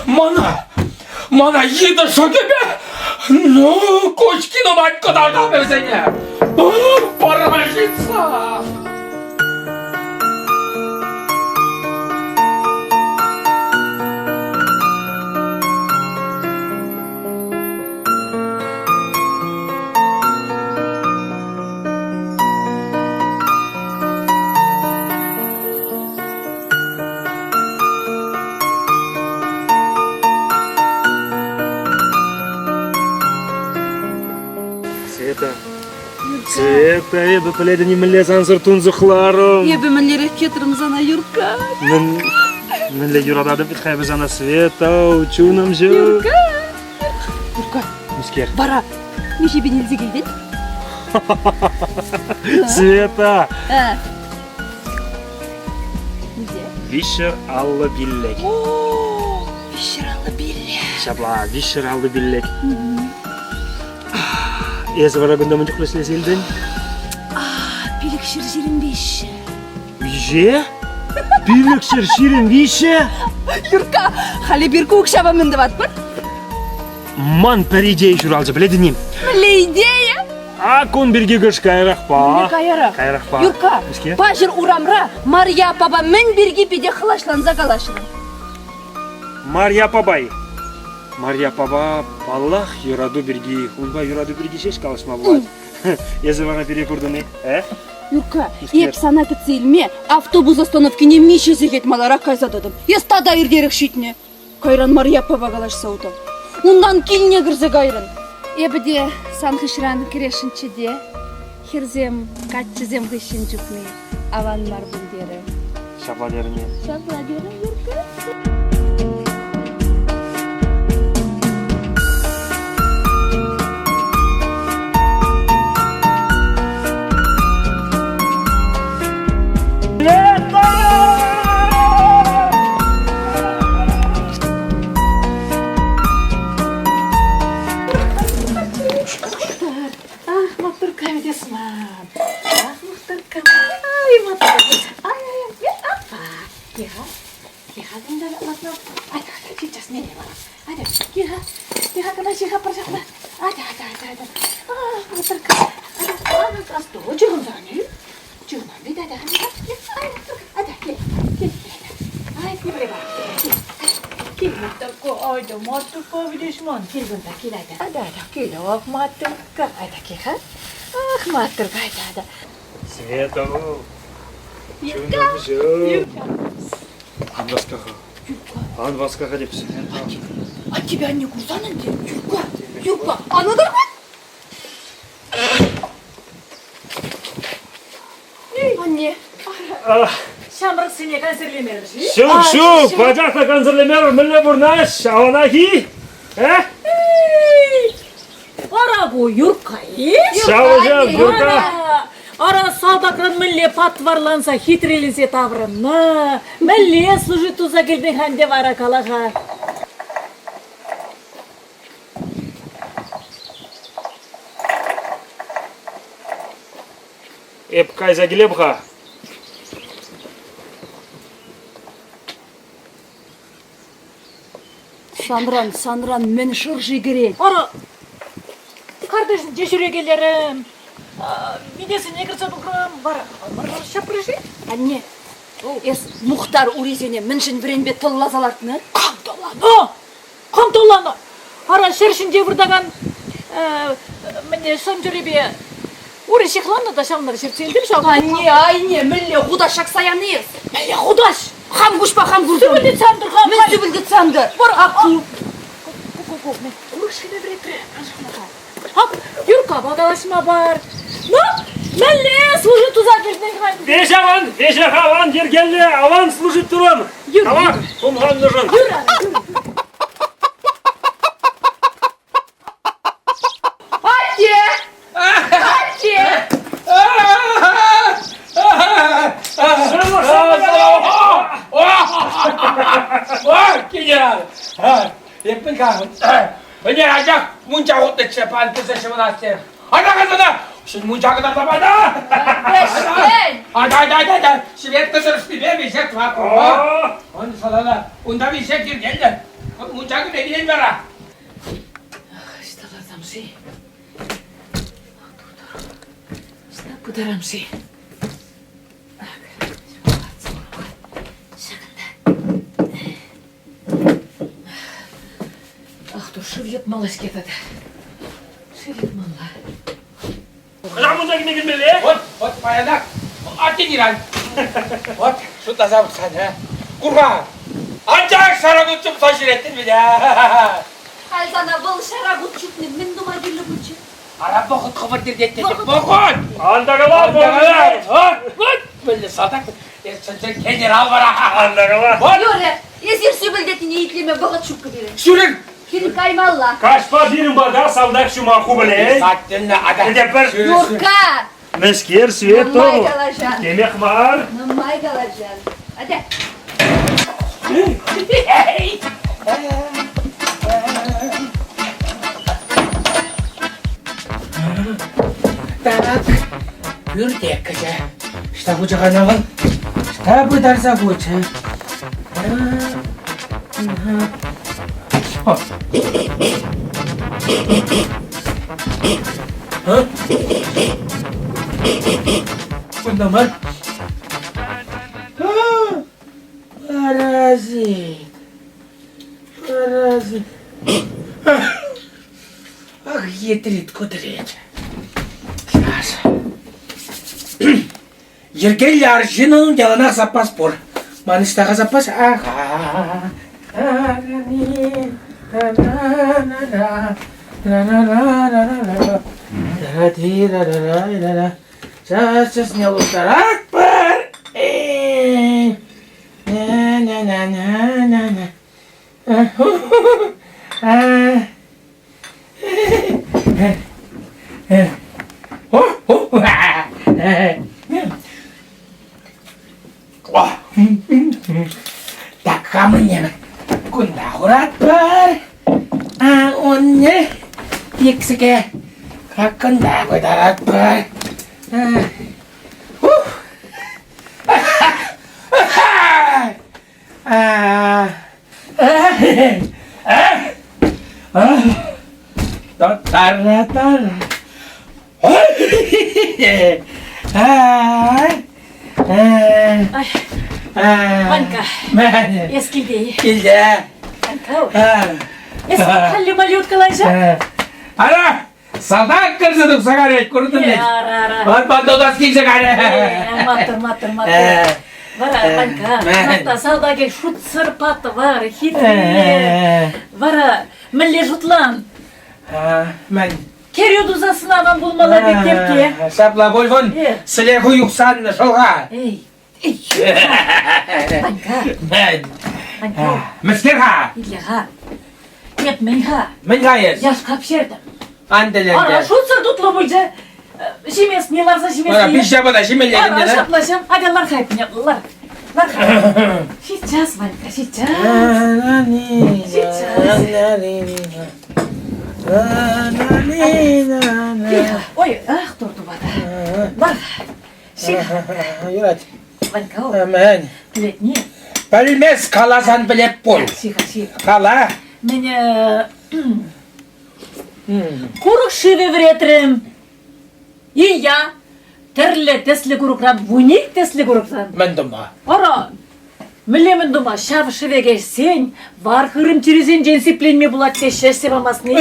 Мана, мана йытӑ шӑкӗпе, ну, Кочкина мать кӑтартап вӗсене. Парашица! Света, Света, эпӗ пӗлетӗн мӗнле сансӑр тунсӑхларӑм. Эпӗ мӗнлерех кӗтрӗм сана, Юрка. Мӗн, мӗнле юрататӑп вӗт-ха эпӗ сана, Света, чунӑмҫӑ. Юрка! Юрка. Мӗскер? Вара миҫе пин илсе килтӗн? Света! Миҫе? 355. О, 355. Ҫапла, 355. Эсӗ вара кунта мӗн чухлӗ ӗҫлесе илтӗн? 523. Миҫе? 523? Юрка, халӗ пир ку укҫапа мӗн тӑватпӑр? Ман пӗр идея ҫуралчӗ, пӗлетӗн-и? Мӗнле идея? А кун пирки кӑш каярахпа. Мӗнле каярах? Каярахпа. Юрка, Мӗскер? паҫӑр урамра Марья аппапа мӗн пирки питӗ хӑлаҫланса калаҫрӑн? Марья аппапа-и? Марья аппапа, паллах, юрату пирки, унпа юрату пирки ҫеҫ калаҫма пулать. Эсӗ вара пире куртӑн-и, э? Юрка, эп сана кӗтсе илме автобус остановкине миҫе сехет маларах кайса тӑтӑм. Эс тата иртерех ҫитнӗ. Кайран Марья аппапа калаҫса утӑм. Унтан килне кӗрсе кайрӑн. Эпӗ те сан хыҫран кӗресшӗнччӗ те, хӗрсем каччӑсем хыҫҫӑн чупни аван мар пуль терӗ. Ҫапла терӗн-и? Ҫапла терӗм, Юрка. Ах, маттуркка ведь ман. Ах, маттуркка. Ай, маттуркка. Ай, ай, ай. Апа. Тихо. Тихо, кунта латна. Айда, сейчас не мана. Айда, тихо. Тихо, кана тихо, пожалуйста. Айда, айда, айда, айда. Ах, маттуркка. Айда, 아, 또 지금 사니? 지금 안 돼, айда, айда. Айда, кел, кел, айда. Ай, кел, кел, маттуркка, айда, маттуркка, видишь, ман. Кел кунта, кел, айда. Айда, айда, кел, ах, маттуркка. Айда, кел, ах, маттуркка, айда, айда. Света, чунӑмҫӑм. Ан васка-ха. Ан васка-ха теп Света. А тебя не курсан ӗнтӗ? Юрка, Юрка, а ну давай! Анне. Ҫамрӑксене кансӗрлемерӗр-ши? Ҫук, ҫук, пачах та кансӗрлемерӗр. Мӗнле пурӑнаҫ? Аванах-и? Э? Ара ку Юркка-и? Ҫав, ҫав, Юрка. Ара салтакран мӗнле патварланса хитрелесе таврӑннӑ, мӗнле служить туса килнӗ-ха ӗнтӗ вара кала-ха. Эп кайса килеп-ха. Санран, санран мӗн шӑрши кӗрет? Ара, картишӗнче ҫӳрекелерӗм. Витесене кӗрсе тухрӑм. Вара ҫапрӗ-ши? Анне, эс Мухтар урисене мӗншӗн вӗренпе тӑлласа лартнӑ? Кам тӑлланӑ? Кам тӑлланӑ? Ара, ҫӗр ҫинче выртакан мӗне сӑнчӑрӗпе ури ҫыхланнӑ та ҫавна ҫӗртсе илтӗм ҫав. Анне, айне, мӗнле хутаҫ ҫакса яни эс? Мӗнле хутаҫ? Хам куҫпа хам куртӑм. Сӳпӗлтетсе ан тӑр-ха. Мӗн сӳпӗлтетсе ан тӑр? Вара, Ак ку. Ку-ку-ку, курӑк ҫине вӗретрӗ. Ак, Юркапа калаҫма пар. Ну, мӗнле служить туса килтӗн-ха? Веҫ аван, веҫех аван, йӗркеллӗ, аван служить турӑм. Тавах, хумханнӑшӑн. Атте! Атте! Генерал! Эппин-ха, Ӗне ачах мунча хутнӑччӗ, пан кӗрсе ҫӑвӑнасчӗ. Ата касана! Ҫӗн мунча кӑтартса пата! Вӗҫтен! Ата, ата, ата, ата! Ҫӗвет тӑрӑшнипе веҫех тӑватпӑр. Он салана, унта веҫех йӗркеллӗ. Мунча кӗме килен вара. Ӑҫта ларсам-ши? Ӑҫта пытарам-ши? Ҫакӑнта. Ах, тур шыв йӑтмалла-ҫке тата. Шыв йӑтмалла. Хӑҫан кунта килме килмелле? Вот, вот паянах. Аттениран. Вот, шутласа пӑхсан, а? Курка, анчах ҫара кут чупса ҫӳреттӗн вӗт, а? Халь сана вӑл ҫара кут чупни мӗн тума кирлӗ пулчӗ? Ара вӑхӑт хӑвӑрт иртет тетӗп, вӑхӑт! Ан та кала, вӑхӑт! Вот, вот, мӗнле салтак, эс чӑн-чӑн генерал вара. Ан та кала. Вот! Юрӗ, эсир сӳпӗлтетнине итлеме вӑхӑт ҫуккӑ пирӗн. Ҫӳрӗр! Пирӗн каймалла. Каҫпа пирӗн пата салтак ҫума ху пӗлет. Кӗтепӗр. Юрка! Мӗскер Свет Нумай калаҫан. Темех мар. Нумай калаҫан. Атя. Так, пӳрте кӗчӗ. Ӑҫта хучӗ кана вӑл? Ӑҫта пытарса хучӗ? Кунта мар. Паразит. Паразит. Ах, етрит кудрет. Сейчас. Йӗркеллӗ арҫынӑн яланах запас пур. Ман ӑҫта-ха запас? Ага. Сейчас не ултаратпӑр. На-на-на-на-на-на. Так, хамӑнне кунта хуратпӑр. А онне иксӗке кунта пытаратпӑр. Ванька, эс килте-и? Килте. Ванька, эс халле малютка лайша? Ара, Салтак кӗрсе тухса карать, куртӑн ведь? Ара, ара. Вот потом килсе карӗ. Маттур, маттур, маттур. Вара, Ванька, мата салтакӗ шутсӑр патвар, хитре. Вара, мӗнле шутлан? Мӗн? Кӗрӳ туса сӑнаван пулмалла пек терке. Ҫапла пуль вон, сӗле ху юхсан шӑлха. Эй, Ванька. Мӗн? Ванька. Мӗскер-ха? Итле-ха. Эп мӗн-ха? Мӗн-ха эс? Яшка пӗҫертӗм. Ан тӗлӗнтер. Ара, шутсӑр тутлӑ пулчӗ. Ҫимесне ларса ҫимесне. Ара, пиҫҫе пата ҫимелле Ара, ҫапла ҫав. Атя лар-ха эппин, лар. Лар-ха. Сейчас, Ванька, сейчас. Сейчас. Ой, ах, турту пата. Лар. Юрать. Ванька, Мӗн? Пӗлетни? Пӗлмес каласан пӗлеп пуль. Ҫиха, ҫи. Кала. Мӗн курӑк шывӗ вӗретрӗм. Илья, тӗрлӗ тӗслӗ курӑкран, вуник тӗслӗ курӑкран. Мӗн тума? Ара, мӗнле мӗн тума? Ҫав шӗвеке ӗҫсен вар-хырӑм чирӗсенчен сипленме пулать теҫҫӗ ӗҫсе памастни.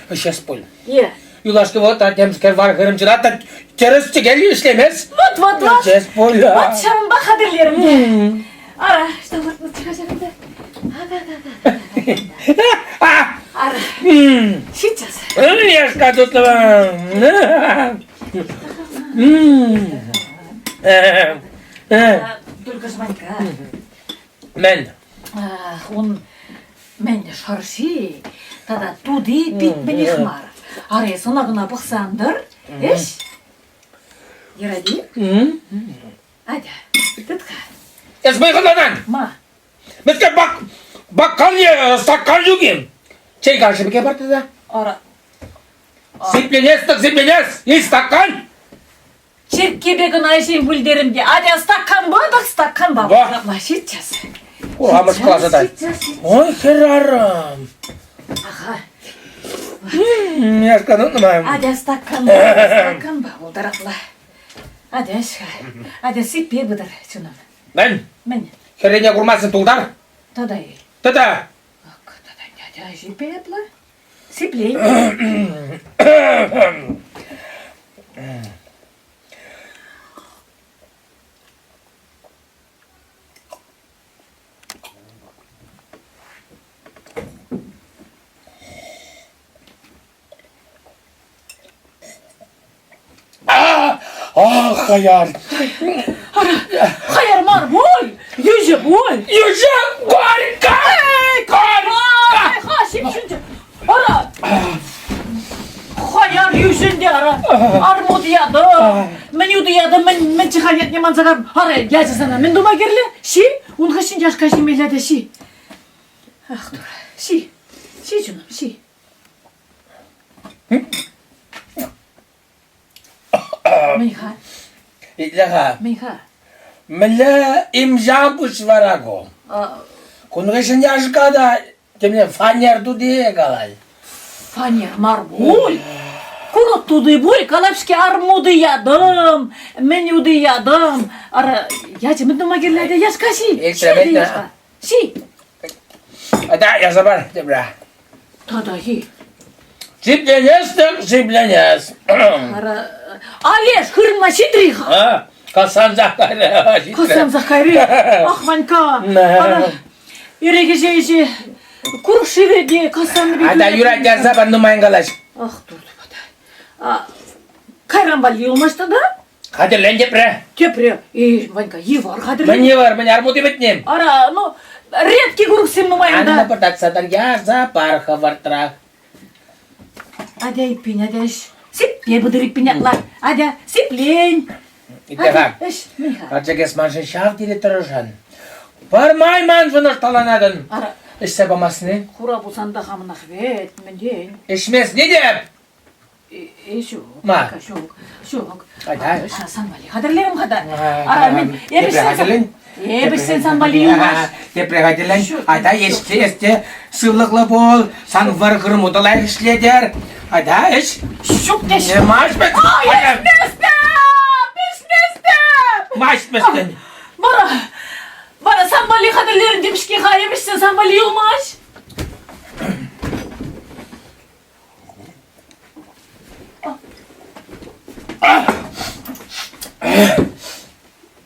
Ӗҫес пуль. Е. Юлашки вӑхӑтра темскер вар-хырӑм чӑрат та тӗрӗс-тӗкел ӗҫлемест. Вот, вот, вот. Ӗҫес пуль. Вот ҫавӑнпа хатӗрлерӗм. Ара, что вот ҫакӑнта. Ара. Сейчас. Яшка тутлӑ. Только жванька. Мӗн? Ун Мӗн шӑрши тата тути пит мӗнех мар. Ара эс ӑна-кӑна пӑхсан тӑр, ӗҫ. Юрать-и? Атя, тыт-ха. Эс мӑйхӑланан! Ма? Мӗскер бак, баккал е стакан ҫук-им? Чей кашӑкӗ пар тата. Ара. Сипленес-тӗк сипленес! И стакан! Черккепе кӑна ӗҫен пуль терӗм те. Атя стаканпа тӑк стаканпа. Ҫапла сейчас. Хурамӑш класа та. Ой, хӗрарӑм. Аха. Яшка нумай. Атя стаканпа, стаканпа пултаратла. Атя ӗҫ-ха. Атя сиппе пытӑр чунӑм. Мӗн? Мӗн? Хӗррине курмасӑр тултар. Тата-и? Тата. Ак, тата атя сиппе ятла. Сиплей. Ах, хаяр! Хаяр мар пуль! Йӳҫӗ пуль! Йӳҫӗ горько! Горько! Ха, ҫип ҫӳ. ара. Армут ятӑм. Мӗн утӑ ятӑм, мӗн, мӗн чыхан ятне манса кайрӑм. Ара, ячӗ сана мӗн тума кирлӗ? Ҫи, ун хыҫҫӑн яшка ҫимелле те ҫи. Ах, тур, ҫи, ҫи, чунӑм, ҫи. Мӗн-ха? Итле-ха. Мӗн-ха? Мӗнле имҫам пуҫ вара ку? Кун хыҫҫӑн яшка та темле фанер тути калать. Фанер мар пуль. Курӑк тути пуль, калап-ҫке армути ятӑм, мӗн ути ятӑм. Ара, ячӗ мӗн тума кирлӗ ӗнтӗ? Яшка ҫи. Ҫи, яшка. Ҫи. Да, я забар, тепре. Тата-и? Сипленес-тӗк, сипленес. Ара, Олеж, хырӑнма ҫитрӗ-ха. А, касансах кайрӗ. Касансах кайрӗ. Ах, Ванька, ара, эрех ӗҫе курӑк шывӗ те касаннӑ пек. Ата, юрать, ярса пар, нумайӑн калаҫ. Ах, туртӑ пата. Кайран валли юлмасть тата? Хатӗрлен тепре. Тепре. Эй, Ванька, йывӑр хатӗрлен. Мӗн йывӑр, мӗн армути пӗтнӗ? Ара, ну, редкий курӑксем нумай унта. Анна пӑртакса тӑр, ярса пар хӑвӑртрах. Атя, эппин, атя, ӗҫ. Сипле пытӑр эппин атла. Атя, сиплен. Итле-ха. Ӗҫ, мӗн-ха? Карчӑк эс маншӑн ҫав тери тӑрӑшан. Пӗрмай маншӑн ӑшталанатӑн. Ара. Ӗҫсе памастни? Хура пулсан та хамӑнах вӗт, мӗнтен? Ӗҫмесни те Ҫук. Ма? Ҫук. Ҫук. Айта. Сан валли хатӗрлерӗм-ха та. Ара, мен Тепре хатӗрлен. Эпӗ сен сан валли юлмаш. Тепре хатӗрлен. Айта, эсте, эсте сывлӑхлӑ пул. Сан вӑр-хырӑму та лайӑх ӗҫлетӗр. Айта, ӗҫ. Ҫук теҫ. Маш бет. Ай, ӗҫместӗп! Ӗҫместӗп! Маш ӗҫместӗн. Вара, вара сан валли хатӗрлерӗм тем-ҫке-ха, эпӗ ӗҫсен сан валли юлмасть.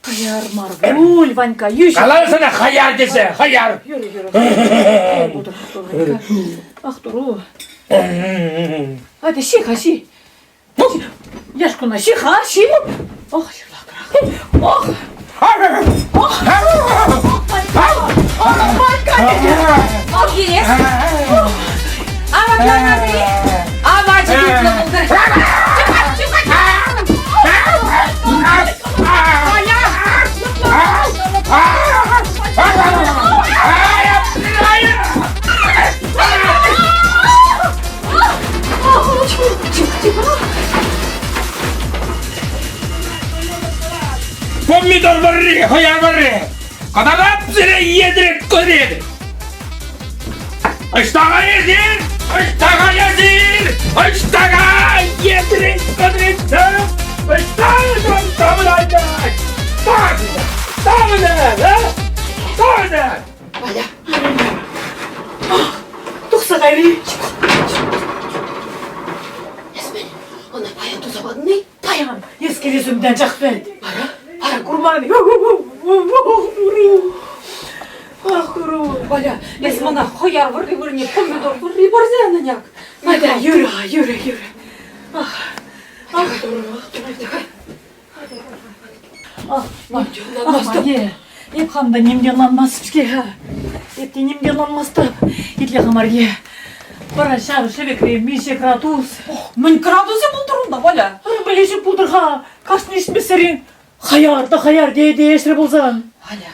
Хаяр мар пуль, Ванька, йӳҫӗ. Калар сана хаяр тесе, хаяр. Юрӗ, юрӗ. Ах, туру. Атя, ҫи-ха, ҫи. Яшкуна ҫи-ха, ҫи. Ох, ҫырлахрах. Ох. Ох. Ох, Ванька, Ох, елес. Апатланатӑр-и? Апачӗ тутлӑ пултӑр. Чупа, чупа, Валя! Помидор вӑрри, хӑяр вӑрри. Кӑтартап сире едрет кӑрет. Ӑҫта каятӑр? Ӑҫта каятӑр? Ӑҫта едрет кӑрет? Ӑҫта таврана? Таврана! Таврана! Валя, тухса кайри. Эсмен, ӑна паян туса патӑн-и? Паян эскересемден чахвет. Ара? Ара курман. Ах, туру. Валя, эс мана хӑяр вӑрри вырӑнне помидор вӑрри парса янӑ-няк. Айда, юрӗ, юрӗ, юрӗ. Ах, ах, туру, ах, туру. Ах, Марье, эп хам та нимте ӑнланмастӑп-ҫке-ха. Эп те нимте ӑнланмастӑп. Итле-ха, Марье, вара ҫав шӗвекре миҫе градус? Мӗн градусӗ пултӑр унта, Валя? Ырӑ пӗлеҫӗ пултӑр-ха, кашни ӗҫмессерен хаяр та хаяр тее-тее ӗҫрӗ пулсан. Валя,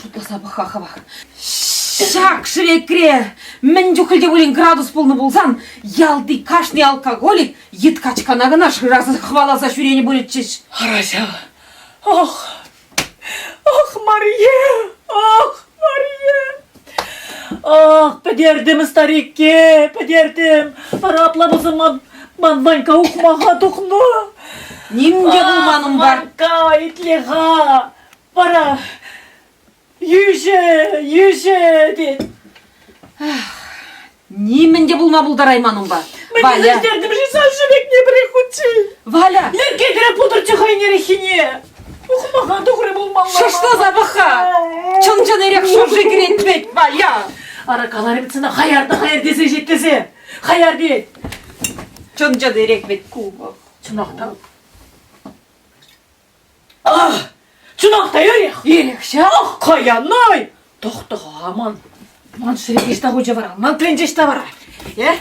шутласа пӑх-ха хӑвах. Ҫак шӗвекре мӗн чухлӗ те пулин градус пулнӑ пулсан, ялти кашни алкоголик йыт-качкана кӑна шыраса хӑваласа ҫӳренӗ пулӗччӗҫ. Ара ҫав. Ох, ох, Марье, ох, Марье. Ах, пӗтертӗм старикке, пӗтертӗм. Вара апла пулсан ман, ман Ванька ухмаха тухнӑ. Ним те пулман унпа. Ванька, итле-ха. Вара йӳҫӗ, йӳҫӗ тет. Нимӗн те пулма пултарайман унпа. Валя. Мӗн сан шӗвекне пӗрех хутчен. Валя. Йӗркеллӗ пултӑрччӗ хӑйӗн эреххине. Ухмаха тухрӗ пулмалла. Шӑршласа пӑх-ха. Чӑн-чӑн эрех шӑрши кӗрет вӗт, Валя. Ара каларӗм сана хаяр та хаяр тесе ҫит тесе. Хаяр тет. Чӑн-чӑн эрех вӗт ку. Чӑнах та. Ах, чӑнах та эрех. Эрех ҫав. Ах, каянай! Тӑхтӑха, ман, ман шӗвек ӑҫта хучӗ вара, ман кӗленче ӑҫта вара? Э?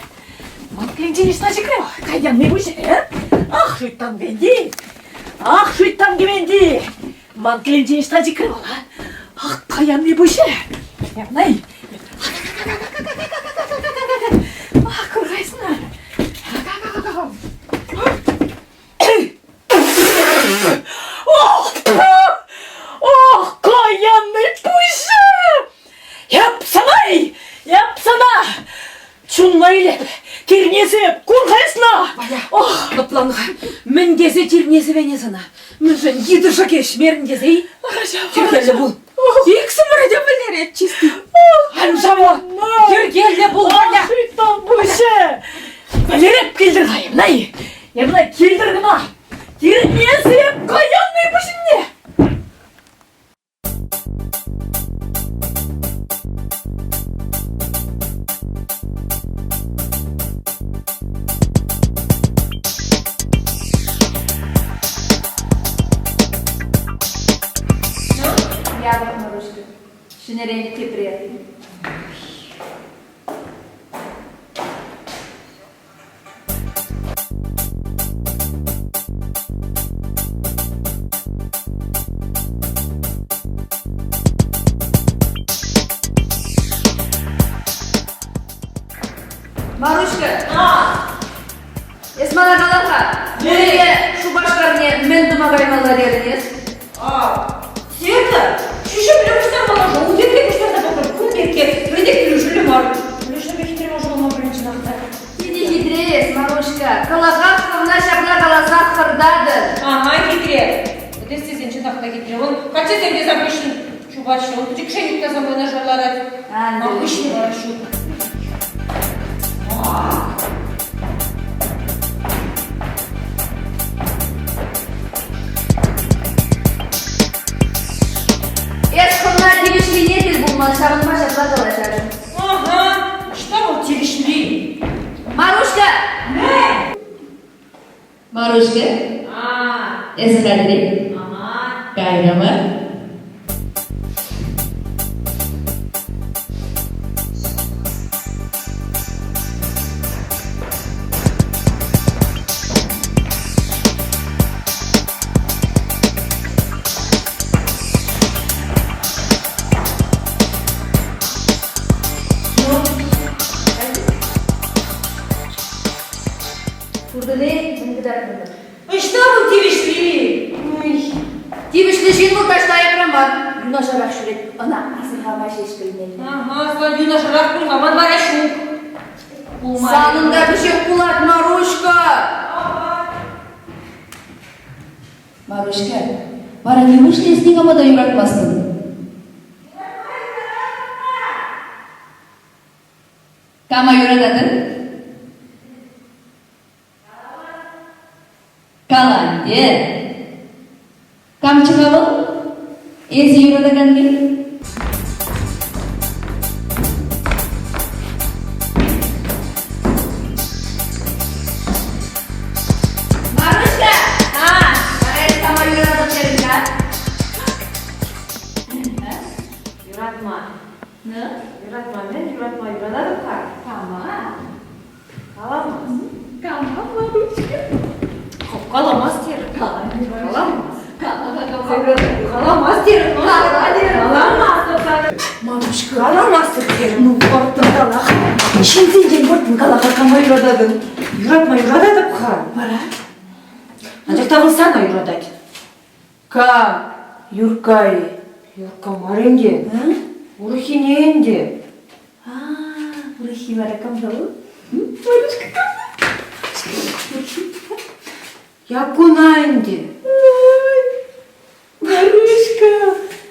Ман кӗленче ӑҫта ҫӗкре? Каянни пуҫ, э? Ах, шуйттан кӗвенти! Ах, шуйттан кӗвенти! Ман кӗленчен ӑҫта чикрӗ вӑл, а? Ах, каянни пуҫӗ! Явнай! Ах, кургайсна! Ох, ох, каянный пуҫӗ! Япсанай! Япсана! Чунна илеп, тирнесеп, кургайсна! Ох, лӑплан-ха. Мӗн тесе тирнесӗвене сана? Мӗншӗн йытӑ шӑкешмерӗн тесе-и? Йӗркеллӗ пул. Иксӗмӗре те вӗлерет чисти. Ан шавла! Йӗркеллӗ пул, Валя! Шуйттан пуҫӗ! Вӗлереп килтӗр-ха, Евнай! Евнай, килтӗр кӑна! Тирнесеп каянный пуҫне! Япӑх Маруҫка. Ҫӗнӗрен тепре. Маруҫка, эс мана кала-ха, мӗнле Шупашкарне мӗн тума каймалла терӗн эс? Света, ҫӳҫӗмле пуҫтармалла-ши? Ун пирки пуҫтарса пӑхрӑм. Кун пекки пӗртек килӗшӳллӗ мар. Килӗшӳллӗ хитре мӑшӑрланма пӗлнӗ чӑнах та. Питӗ хитре эс, Маруҫка. Кӑлӑхах хӑвна ҫапла каласа хӑртатӑн. Ага, хитре. Вот эс тесен чӑнах та хитре. Вон каччӑсем те сан хыҫҫӑн чупаҫҫӗ. Он пӗчӗк шенюк та сан юнашар ларать. Ман хыҫне вара ҫук. Эс хӑвна тивӗҫлине тӗл пулман, ҫавӑнпа ҫапла калаҫатӑн. Ага, что вӑл тивӗҫли? Маруҫка! Маруҫка, эсӗ хатӗр-и? Кайрӑмӑр. Куртӑн-и, мӗн кӑтартрӑмӑр? Ӑҫта вӑл тивӗҫли? Тивӗҫлӗ ҫын вӑл таҫта аякра мар, юнашарах ҫӳрет. Ӑна асӑрхама ҫеҫ пӗлмелле. Ага, сан юнашарах пулма ман вара ҫук. Пулмарӗ. Санӑн та кӗҫех пулать, Маруҫка! Маруҫка, вара нивушлӗ эс никама та юратмастӑн? Кама юрататӑн? Каланте. Камчы-ха вӑл? Эсӗ юратаканни? Маруҫка! А, вара эс кама юрататӑн терӗн-ха? Юратма. Юратма мӗн? Юратма юрататӑп-ха. Кама? Каламас. Кама, Маруҫка? Каламас терӗм. Каламас. Каламас терӗм. Каламас. Маруҫка. Каламастӑп терӗм. Ну, вӑрттӑн калах. Ҫынсенчен вӑрттӑн калаха кама юрататӑн? Юратма юрататӑп-ха. Вара? Анчах та вӑл сана юратать. Кам? Юркка-и? Юркка мар ӗнтӗ. Урӑххине ӗнтӗ. А, урӑххи вара кам вӑл? Марушка кам? Якуна ӗнтӗ. Марушка!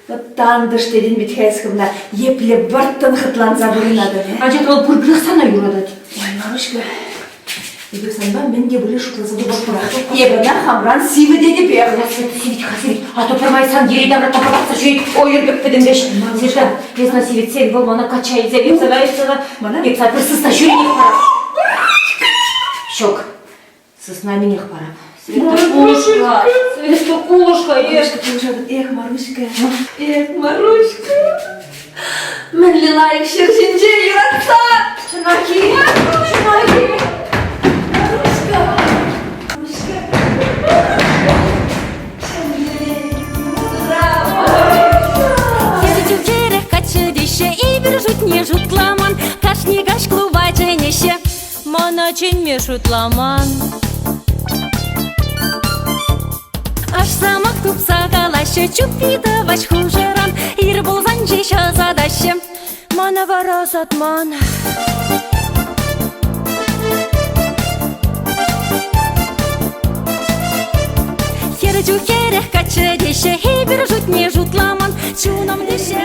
Вот тантӑш тетӗн вӗт-ха эс хӑвна епле вӑрттӑн хӑтланса пурӑнатӑн, э? Анчах вӑл пурпӗрех сана юратать. Ой, Марушка, Эпир санпа мӗн те пулин шутласа тупатпӑрах. Эпӗ ӑна хамран сивӗ тетӗпех. Сивӗт-ха, сивӗт. А то пӗрмай сан йӗри-тавра тапӑртатса ҫӳрет. Ой, пек пӗтӗмпех. Света, эс ӑна сивӗтсен, вӑл мана качча илсе йӑтса кайса мана йӑтса пӗр сысна ҫӳренех парап. Ҫук, сысна минех парап. Света, кулӑшка, Света, кулӑшка, эх. Эх, Маруҫка, эх, Маруҫка. Мӗнле лайӑх ҫӗр ҫинче юратса! Чӑнахи, чӑнахи. Маруҫка, Маруҫка. теҫҫӗ, мана чӗнме шутламан. Аш сӑмах тупса калаҫҫӗ, чуппи тӑваҫ хушӑран, ир пулсан ҫеҫ ӑсатаҫҫӗ, мана вара ӑсатман. Хӗр чух хӗрех каччӑ теҫҫӗ, эпир шутне шутламан, чунӑм теҫҫӗ.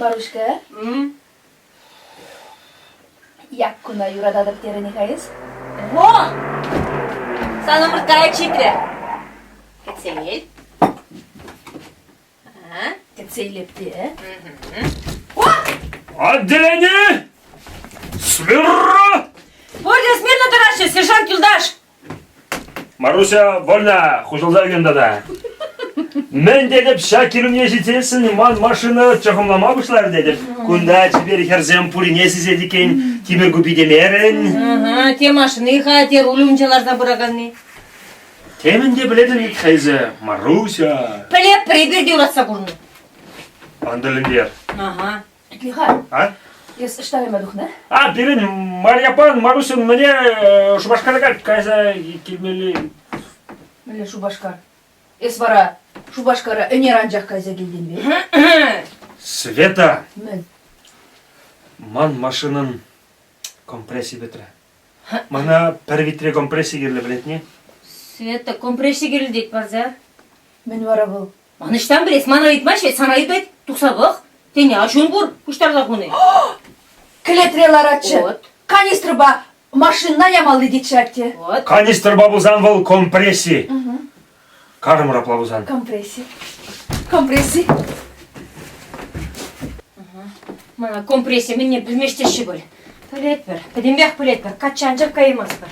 Маруҫка, Яккуна юрататӑп терӗн-и-ха эс? Во! Сан ӑмӑрткайӑк ҫитрӗ. Кӗтсе ил. Кӗтсе илеп те. Отделение! Смирно! Пурте смирно тӑраҫҫӗ, сержант юлташ! Маруся, вольно, хуҫӑлса ӳкӗн тата. Мӗн тетӗп, ҫак килӗмне ҫитсессӗн ман машина чӑхӑмлама пуҫларӗ тетӗп. Кунта чипер хӗрсем пурине сисет иккен, тимӗр купи темерӗн. Ага, те машини-ха, те руль умӗнче ларса пыраканни. Темӗн те пӗлетӗн вӗт-ха эсӗ, Маруся. Пӗлеп, эпир те юратса курнӑ. Ан тӗлӗнтер. Ага. Итле-ха. А? Эс ӑҫта кайма тухнӑ? А, пирӗн Марьяпан Марусьӑн мӗне Шупашкара кайса килмелли. Мӗнле Шупашкар? Эс вара Шупашкара ӗнер анчах кайса килтӗн пе? Света! Мӗн? Ман машинӑн компресси пӗтрӗ. Мана пӗр витре компресси кирлӗ, пӗлетне? Света, компресси кирлӗ тет парса. Мӗн вара вӑл? Ман ӑҫтан пӗлес, мана ыйтмасть вӗт, сана ыйтать. Тухса пӑх. Тен, аҫун пур, пуҫтарса хуни. Кӗлетре ларатчӗ. Вот. Канистрӑпа машина ямалли тетчӗ атте. Вот. Канистрпа пулсан вӑл компресси. Карӑмӑр апла пулсан. Компресси. Компресси. Мана компресси мӗнне пӗлмест теҫҫӗ пуль. Пӗлетпӗр, пӗтӗмпех пӗлетпӗр, качча анчах каймастпӑр.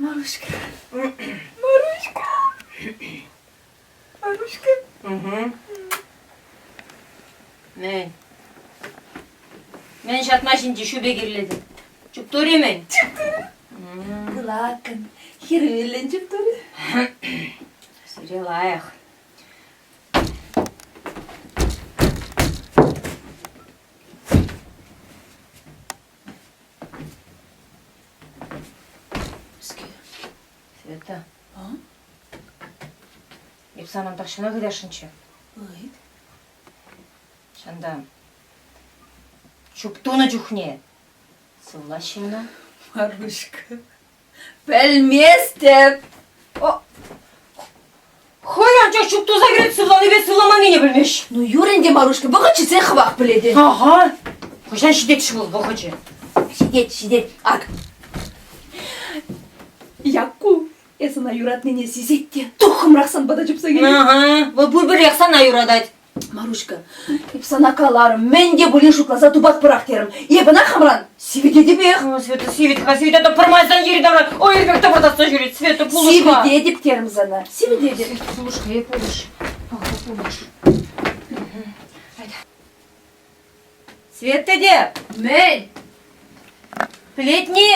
Маруҫка. Маруҫка. Маруҫка. Мӗн? Мӗн ҫатма ҫинчи ҫу пек ирлетӗн? Чуптурӗ мӗн? Чуптурӗ. Пылакӑн, хӗрӳллӗн чуптурӗ. Сире лайӑх. Света. А? Эп санӑн тахҫанах ыйтасшӑнччӗ. Ыйт. Чӑн та, чуптунӑ чухне сывлаҫҫӗ ӑна. Маруҫка, пӗлместӗп. О, хӑй анчах чуптуса кӗрет сывланипе сывламаннине пӗлмест. Ну, юр ӗнтӗ, Маруҫка, вӑхӑт ҫитсен хӑвах пӗлетӗн. Ага, хӑҫан ҫитет-ши вӑл вӑхӑчӗ? Ҫитет, ҫитет. Ак. Якку, эс ӑна юратнине сисет те туххӑмрах сан пата чупса килет. Ага, вӑл пурпӗрех сана юратать. Маруҫка, эп сана каларӑм, мӗн те пулин шутласа тупатпӑрах терӗм. Эп ӑна хамран сивӗтетӗпех. Света, сивӗт-ха, сивӗт, а то пӗрмай сан йӗри-тавра ӑйӑр пек тӑпӑртатса ҫӳрет. Света, пулӑш-ха. Сивӗтетӗп терӗм сана, сивӗтетӗп. Света, пулӑш-ха, е пулӑш. Ага, пулӑш. Света те! Мӗн? Пӗлетни,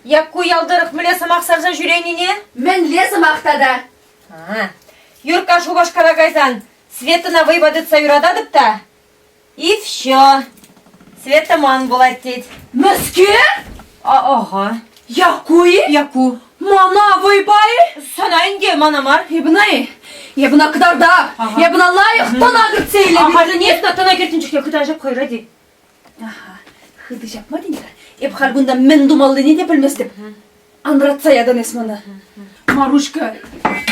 Якку ял тӑрӑх мӗнле сӑмах сарса ҫӳренине? Мӗнле сӑмах тата? А, Юркка Шупашкара кайсан Светӑна вӑйпа тытса юрататӑп та, и все. Света ман пулать тет. Мӗскер? А, ага. Якку-и? Якку. Мана вӑйпа-и? Сана ӗнтӗ, мана мар. Эп ӑна-и? Эп ӑна кӑтартап. Эп ӑна лайӑх тӑна кӗртсе илеп. Ахаль нет, тӑна кӗртнӗ чухне хытан ҫап хӑйра те. Аха, хытӑ ҫапма тен-ха. Эп халь кунта мӗн тумаллине те пӗлместӗп. Анратса ятӑн эс мана. Маруҫка,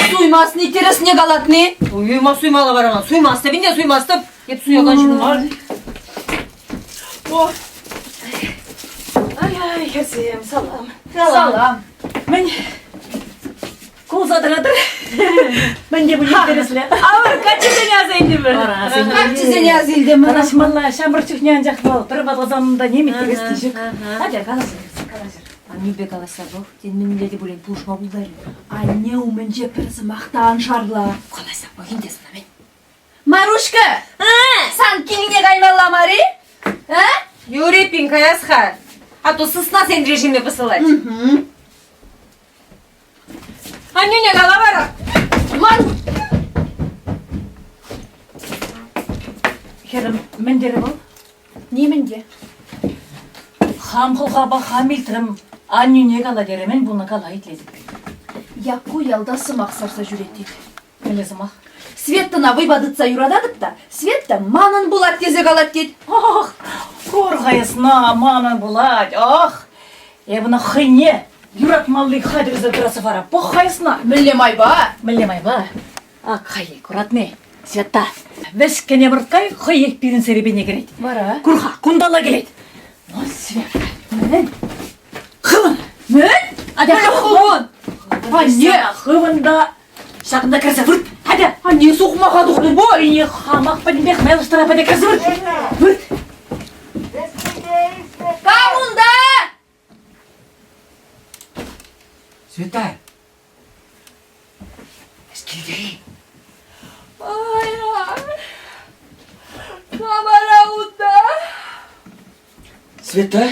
суймасни тӗрӗсне калатни? Суйма, суймалла вара ман. Суймастӑп ӗнтӗ, суймастӑп. Эп суякан ҫын мар. О! Ай-ай, хӗрсем, салам. Салам. Мӗн кулса тӑратӑр? Мӗн те пулин интереслӗ. Авӑр, каччӑсене аса илтӗмӗр. Каччӑсене аса илтӗмӗр. Калаҫмалла, ҫамрӑк чухне анчах вӑл пӗр ватӑлсан та нимӗн те ҫук. Атя, калаҫӑр, калаҫӑр. Аннӳпе калаҫса пӑх, тен, мӗнле те пулин пулӑшма пултарӗ. Анне умӗнче пӗр сӑмах та ан шарла. Калаҫса пӑх ӗнтӗ сана мӗн. Маруҫка, сан килне каймалла мар-и? А? Юрий пин каяс-ха. А то сыснасен режимӗ пӑсӑлать. Аннене кала вара. Ман Хӗрӗм, мӗн терӗ вӑл? Нимӗн те. Хам хӑлхапа хам илтрӗм. Аннӳне кала терӗ. Мӗн пулнӑ кала итлетӗп. Якку ялта сӑмах сарса ҫӳрет тет. Мӗнле сӑмах? Светӑна вӑйпа тытса юрататӑп та, Света манӑн пулать тесе калать тет. Ах, кур-ха эсна, манӑн пулать, ах! Эп ӑна хӑйне юратмалли хатӗрсӗр тӑраса вара пӑх-ха эсна. Мӗнле майпа? Мӗнле майпа? Ак хай, куратни, Света. Вӗскӗне вырткай хӑех пирӗн серепене кӗрет. Вара? Кур-ха, кунталла килет. Ну, Света, мӗн? Хывӑн! Мӗн? Атя, хывӑн! Анне! Хывӑн та Ҫакӑнта кӗрсе вырт, атя! Анне сухмаха тухнӑ пуль. Анне хамах пӗтӗмпех майлаштара патя кӗрсе вырт. Вырт. Кам унта? Света! Эс килте-и? Ай-ай! Кам вара унта? Света?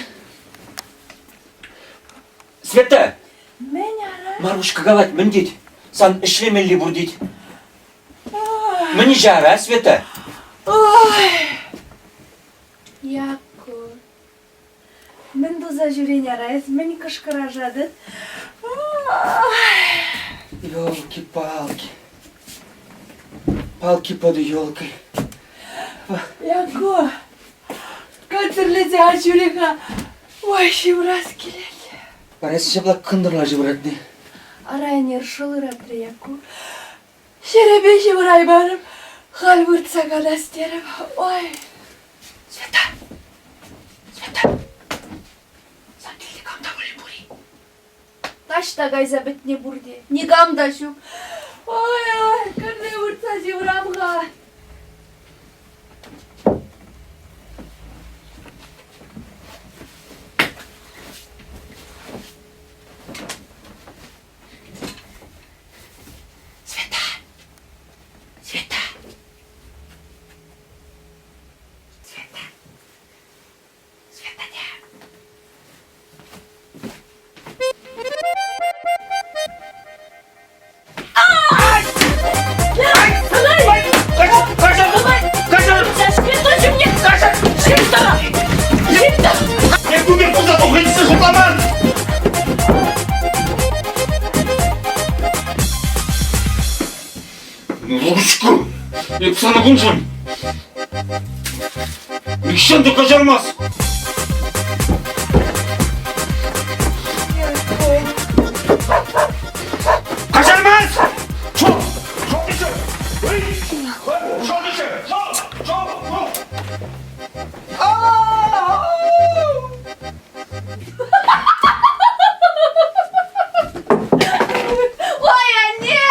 Света! Мӗн ара? Марушка калать, мӗн тет? Сан ӗҫлемелли пур тет. Мӗн ӗҫ ара, Света? Якку, мӗн туса ҫӳрен ара эс, мӗн кӑшкӑрашатӑн? Елки-палки. Палки под елкой. Якку, кансӗрлесе ан ҫӳре-ха. Ой, ҫывӑрас килет. Вара эсӗ ҫапла кӑнтӑрла ҫывӑратни. Ара ӗнер шӑл ыратрӗ Якку. Ҫӗрӗпе ҫывӑраймарӑм, халь выртса канас терӗм. Ой. Света! Света! Сан килте кам та пулин пур-и? Таҫта кайса пӗтнӗ пурте, никам та ҫук. Ой, ой, кӗрле выртса ҫывӑрам-ха. Света! Света! Света! Света, Лучку! Эп сана куншӑн нихҫан та каҫармас! Каҫармас! Шо! Шо дешӗ? Шо дешӗ? Шо! Шо! Ой, анне!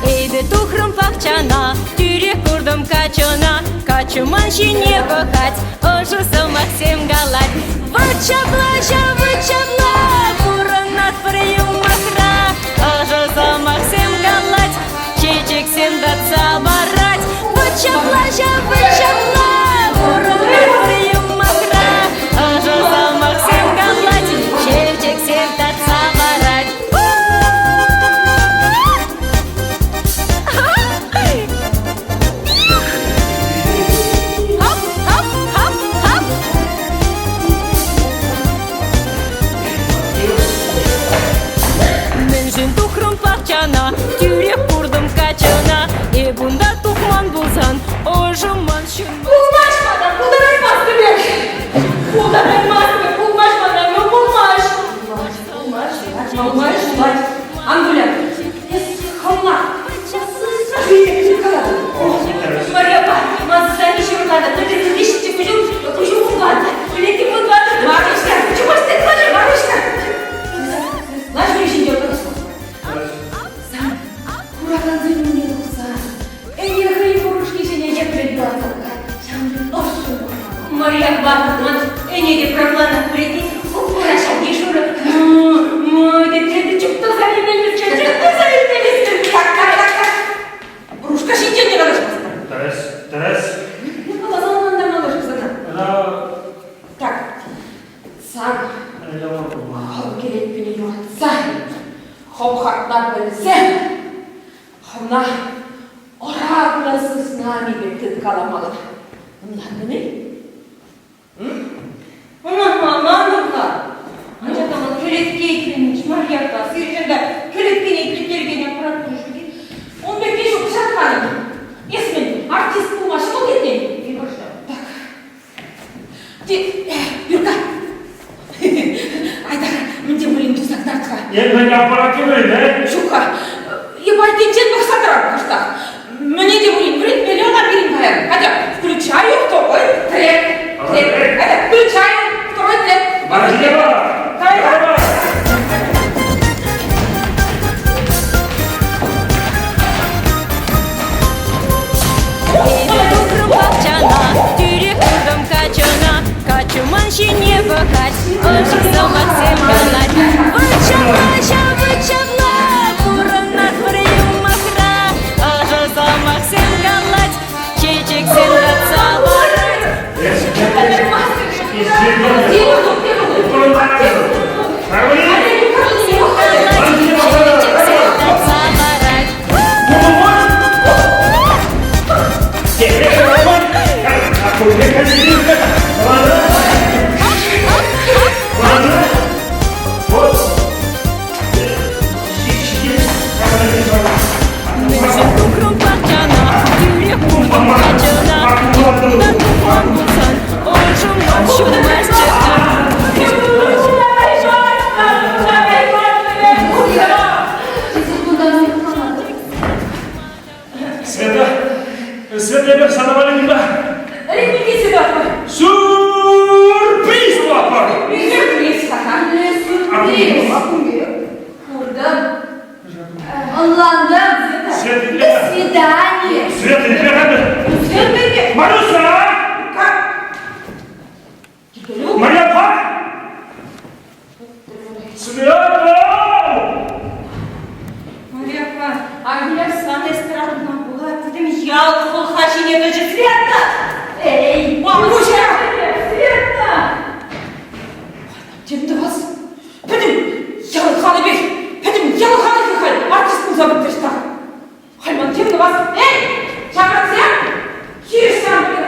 Эпӗ тухрӑм пахчана, тӳрех куртӑм каччӑна. Каччӑ ман ҫине пӑхать, ӑшӑ сӑмахсем калать. Вӑт ҫапла ҫав, вӑт ҫапла, пурӑнатпӑр юмахра. Ӑшӑ сӑмахсем калать, чечексем татса парать. Вӑт ҫапла ҫав, вӑт ҫапла, пурӑнатпӑр юмахра. Ӑшӑ сӑмахсем калать, чечексем татса парать. Хоп, хоп, хоп, хоп. Мӗншӗн тухрӑм пахчана, тӳрех куртӑм каччӑна. Эп унта тухман пулсан, ӑшӑ ман ҫунмасть. Пулмасть мана, пултараймастӑп эп. Пултараймастӑп, пулмасть мана, ну пулмасть. Пулмасть, пулмасть, пулмасть, пулмасть. Ан выля. Эс хӑвна. Марьяпа, ман сани ҫывӑрланӑ, пӗлтерсе куҫу, куҫу хупаннӑ. Пӗлеке пулман. Марушка, чупас тет Марушка. Лаш ҫинче тӑрӑшма. Сан куракансен умне тухса, ӗне хӑй пурӑшки ҫине епле юратса пӑхать, ҫавӑн пек ӑшшӑн пӑхмалла. Мария Ивановна, ӗне те пӑрланӑ пӗлеке хуп-хура ҫамки шурӑ. Тет чуптуса илмелле, чуптуса илмелле. Так, так, так, так. Рушка ҫинчен те калаҫмастӑр. Тӗрӗс, тӗрӗс. Хӑвна пӗлсе, хӑвна ӑратлӑ сысна пек тыткаламалла. Ӑнлантӑн-и? Ӑнланман-ха. Анчах та вӑл кӗлетке итлемен Марьяпа сирӗн та кӗлеткене итлеттерекен аппаратура ҫук-и? Ун пекки ҫук ҫак манӑн. Эс мӗн, артист пулма ҫӑмӑл тетен? Так. Юрка, айта, мӗн те пулин туса кӑтарт-ха. Эп мӗн аппаратура-и, э? Ҫук-ха, эп айккинчен пӑхса тӑрап кӑштах. Мӗне те пулин вӗрентмелле ӑна пирӗн паян. Атя, включаю второй трек. Трек. Атя, включаю второй трек. Давай, давай. Эпӗ тухрӑм пахчана, тӳрех куртӑм каччӑна. Каччӑ ман ҫине пӑхать, ӑшӑ сӑмахсем калать. Вӑт ҫапла ҫав, вӑт ҫапла, пурӑнатпӑр юмахра. Ӑшӑ сӑмахсем калать, чечексем татса парать. Чечексем татса парать. Мӗншӗн тухрӑм пахчана, тӳрех куртӑм каччӑна. Унтан тухман пулсан, ӑшӑмран ҫунмастчӗ. Света, Света, эпир сана валли кунта Репетици тӑватпӑр. сюрприз тӑватпӑр. Сюрприз, ха. Сюрприз. Куртӑм. Ӑнлантӑм. Света, До свидания. Света, итле-ха. Маруся! Мария, пар! Света! Марьяпа, Агуля сан эстрадӑна пула пӗтӗм ял хӑлха ҫине тӑчӗ Света! Эй, Маруся! Света! Тем тӑвас? Пӗтӗм ял халӑхӗ, пӗтӗм ял халӑхӗ халь артист пулса пӗтрӗҫ та. Халь ман тем тӑвас? Эй, ҫамрӑксем! Хирӗҫ ҫамрӑк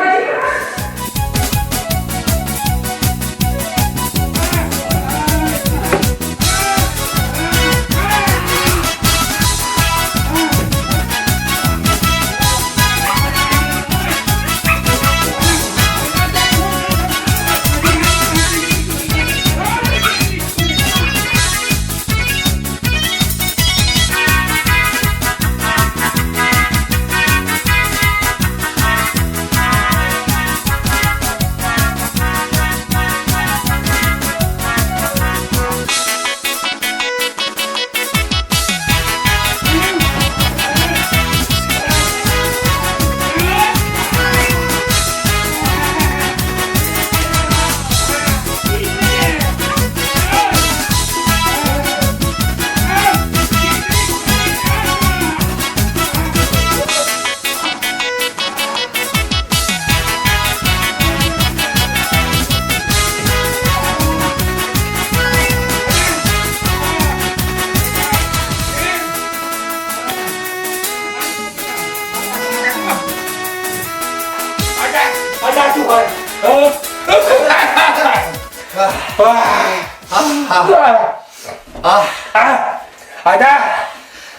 Ата!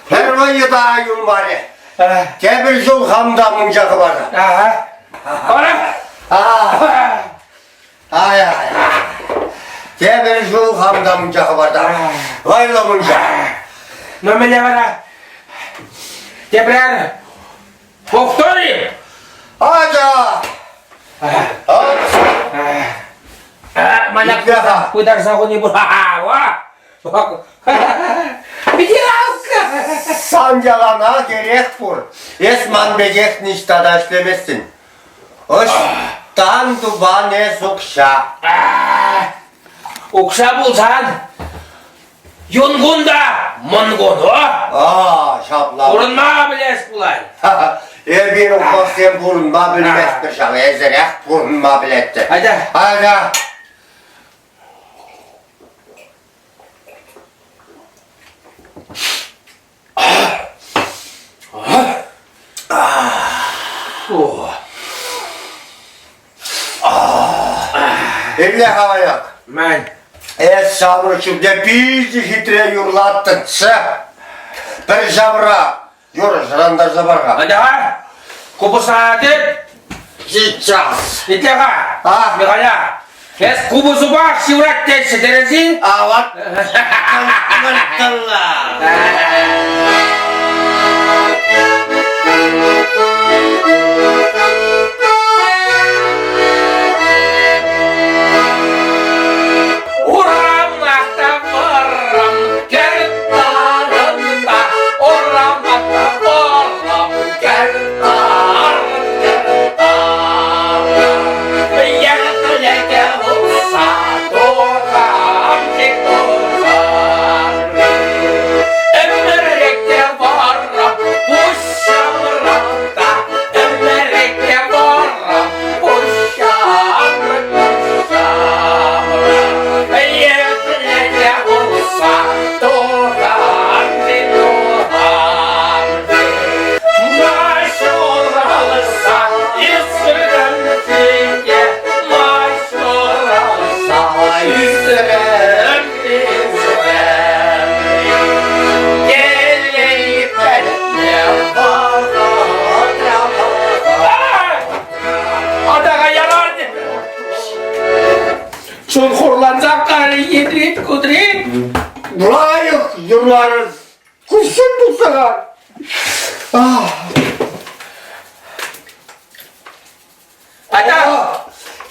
Пӗр вӑйӑ та юлмарӗ. Тепӗр ҫул хам та мунча хӑварӑп. Ара! Ай, ай. Тепӗр ҫул хам та мунча хӑвартам. Вӑйлӑ мунча. Ну, мӗне вара? Тепрер Повтори! Атя! Мана пытарса хуни пур. Педералка! Сан яланах эрех пур. Эс ман пекех ниҫта та ӗҫлеместӗн. Ӑҫтан тупан эс укҫа? Укҫа пулсан Юнкун та Мӑнкун, о! А, ҫапла. Пурӑнма пӗлес пулать. Эпир ухмахсем пурӑнма пӗлместпӗр ҫав, эсӗрех пурӑнма пӗлеттӗр. Айда. Айда. Илле хаваяк. Мӗн? Эс ҫамрӑк чухне питӗ хитре юрлаттӑнччӗ. Пӗр ҫавра юрӑ шӑрантарса пар-ха. Атя-ха, купӑса тет. Сейчас. Итле-ха, А? Михаля, эс купӑсупах ҫыврать теҫҫӗ, терӗс-и? А вот кӑнтӑрла. Урамах та вӑрӑм кӗр тарӑн та, урамах та вӑрӑм кӗр тарӑн, кӗр тарӑн. Ертлеке усса тухам, тухам. Ӗмӗрек те вӑрӑм пуҫ ҫамрӑк та, ӗмӗрек те вӑрӑм пуҫ ҫамрӑк, пуҫ ҫамрӑк. Епле те пулса тухам-ши, тухам-ши. Ма ҫуралса ӳсрӗм-ши ма ҫуралса ӳсрӗм-ши, ӳсрӗм-ши. Телей пӗтнӗ вӑхӑтра Атака ярар! Чун хурланса кайрӗ йӗтрет-кутрет. Лайӑх юрларӑн. Куҫҫуль тухса кай. Ата!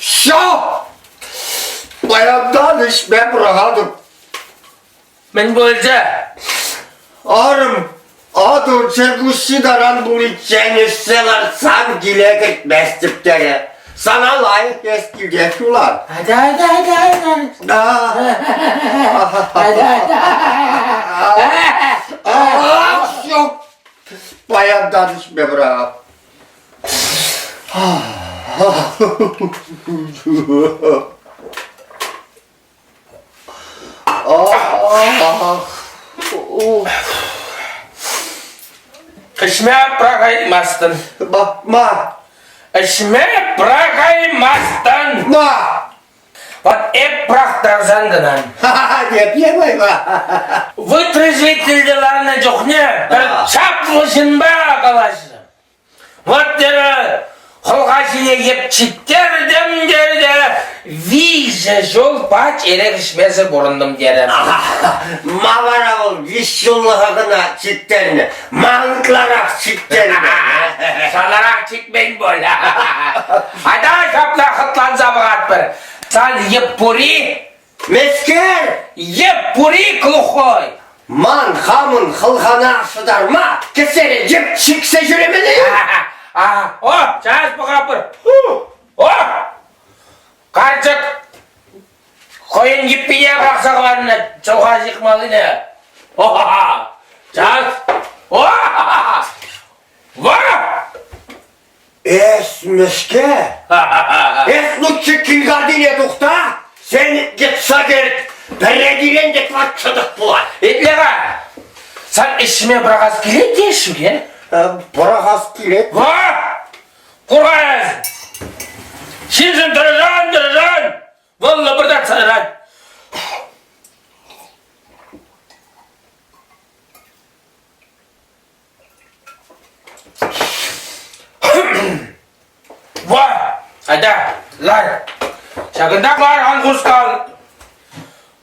Ҫав! Паянтан ӗҫме пӑрахатӑп. Мӗн пулчӗ? Арӑм Атӑл чӗркуҫҫи таран пуличчен ӗҫсе лартсан киле кӗртместӗп терӗ. Сана лайӑх эс килте ҫулан. Ата, ата, ата, ата. Ата, ата. Ах, ҫук. Паянтан ӗҫме пӑрахап. Ӗҫме пӑрахаймастӑн. Ма? Ӗҫме пӑрахаймастӑн. Ма? Вот эп пӑрахтарсан кӑна. Эп емай-ма. Вытрезвительте ларнӑ чухне пӗр чаплӑ ҫынпа калаҫрӑм. Вот терӗ, хӑлха ҫине йӗп чиктертӗм терӗ те виҫӗ ҫул пач эрех ӗҫмесӗр пурӑнтӑм терӗ. Ма вара вӑл виҫ ҫуллӑха кӑна чиктернӗ? Ма ытларах чиктернӗ? Санарах чикмен пуль. Айта ҫапла хӑтланса пӑхатпӑр. Сан йӗп пури Мӗскер? Йӗп пури глухой! Ман хамӑн хӑлхана шӑтарма кӗсере йӗп чиксе ҫӳремелле-и? О, час пӑхапӑр. О! Карчӑк хӑйӗн йӗппине пӑрахса хӑварнӑ чӑлха ҫыхмаллине. О-ха-ха! Час! О-ха-ха! Во! Эс мӗшке? Эс лучше килкартине тух та, сен йӑтса кӗрт, пӗрре те тӑватшӑтӑх пулать. Итле-ха, сан ӗҫме пӑрахас килет те-ши? Пӑрахас килет. Во! Курас! Ҫыншӑн тӑрӑшан, тӑрӑшан, вӑл лӑпӑртатса тӑрать. Во! Айда, лар. Ҫакӑнта лар, ан хускал.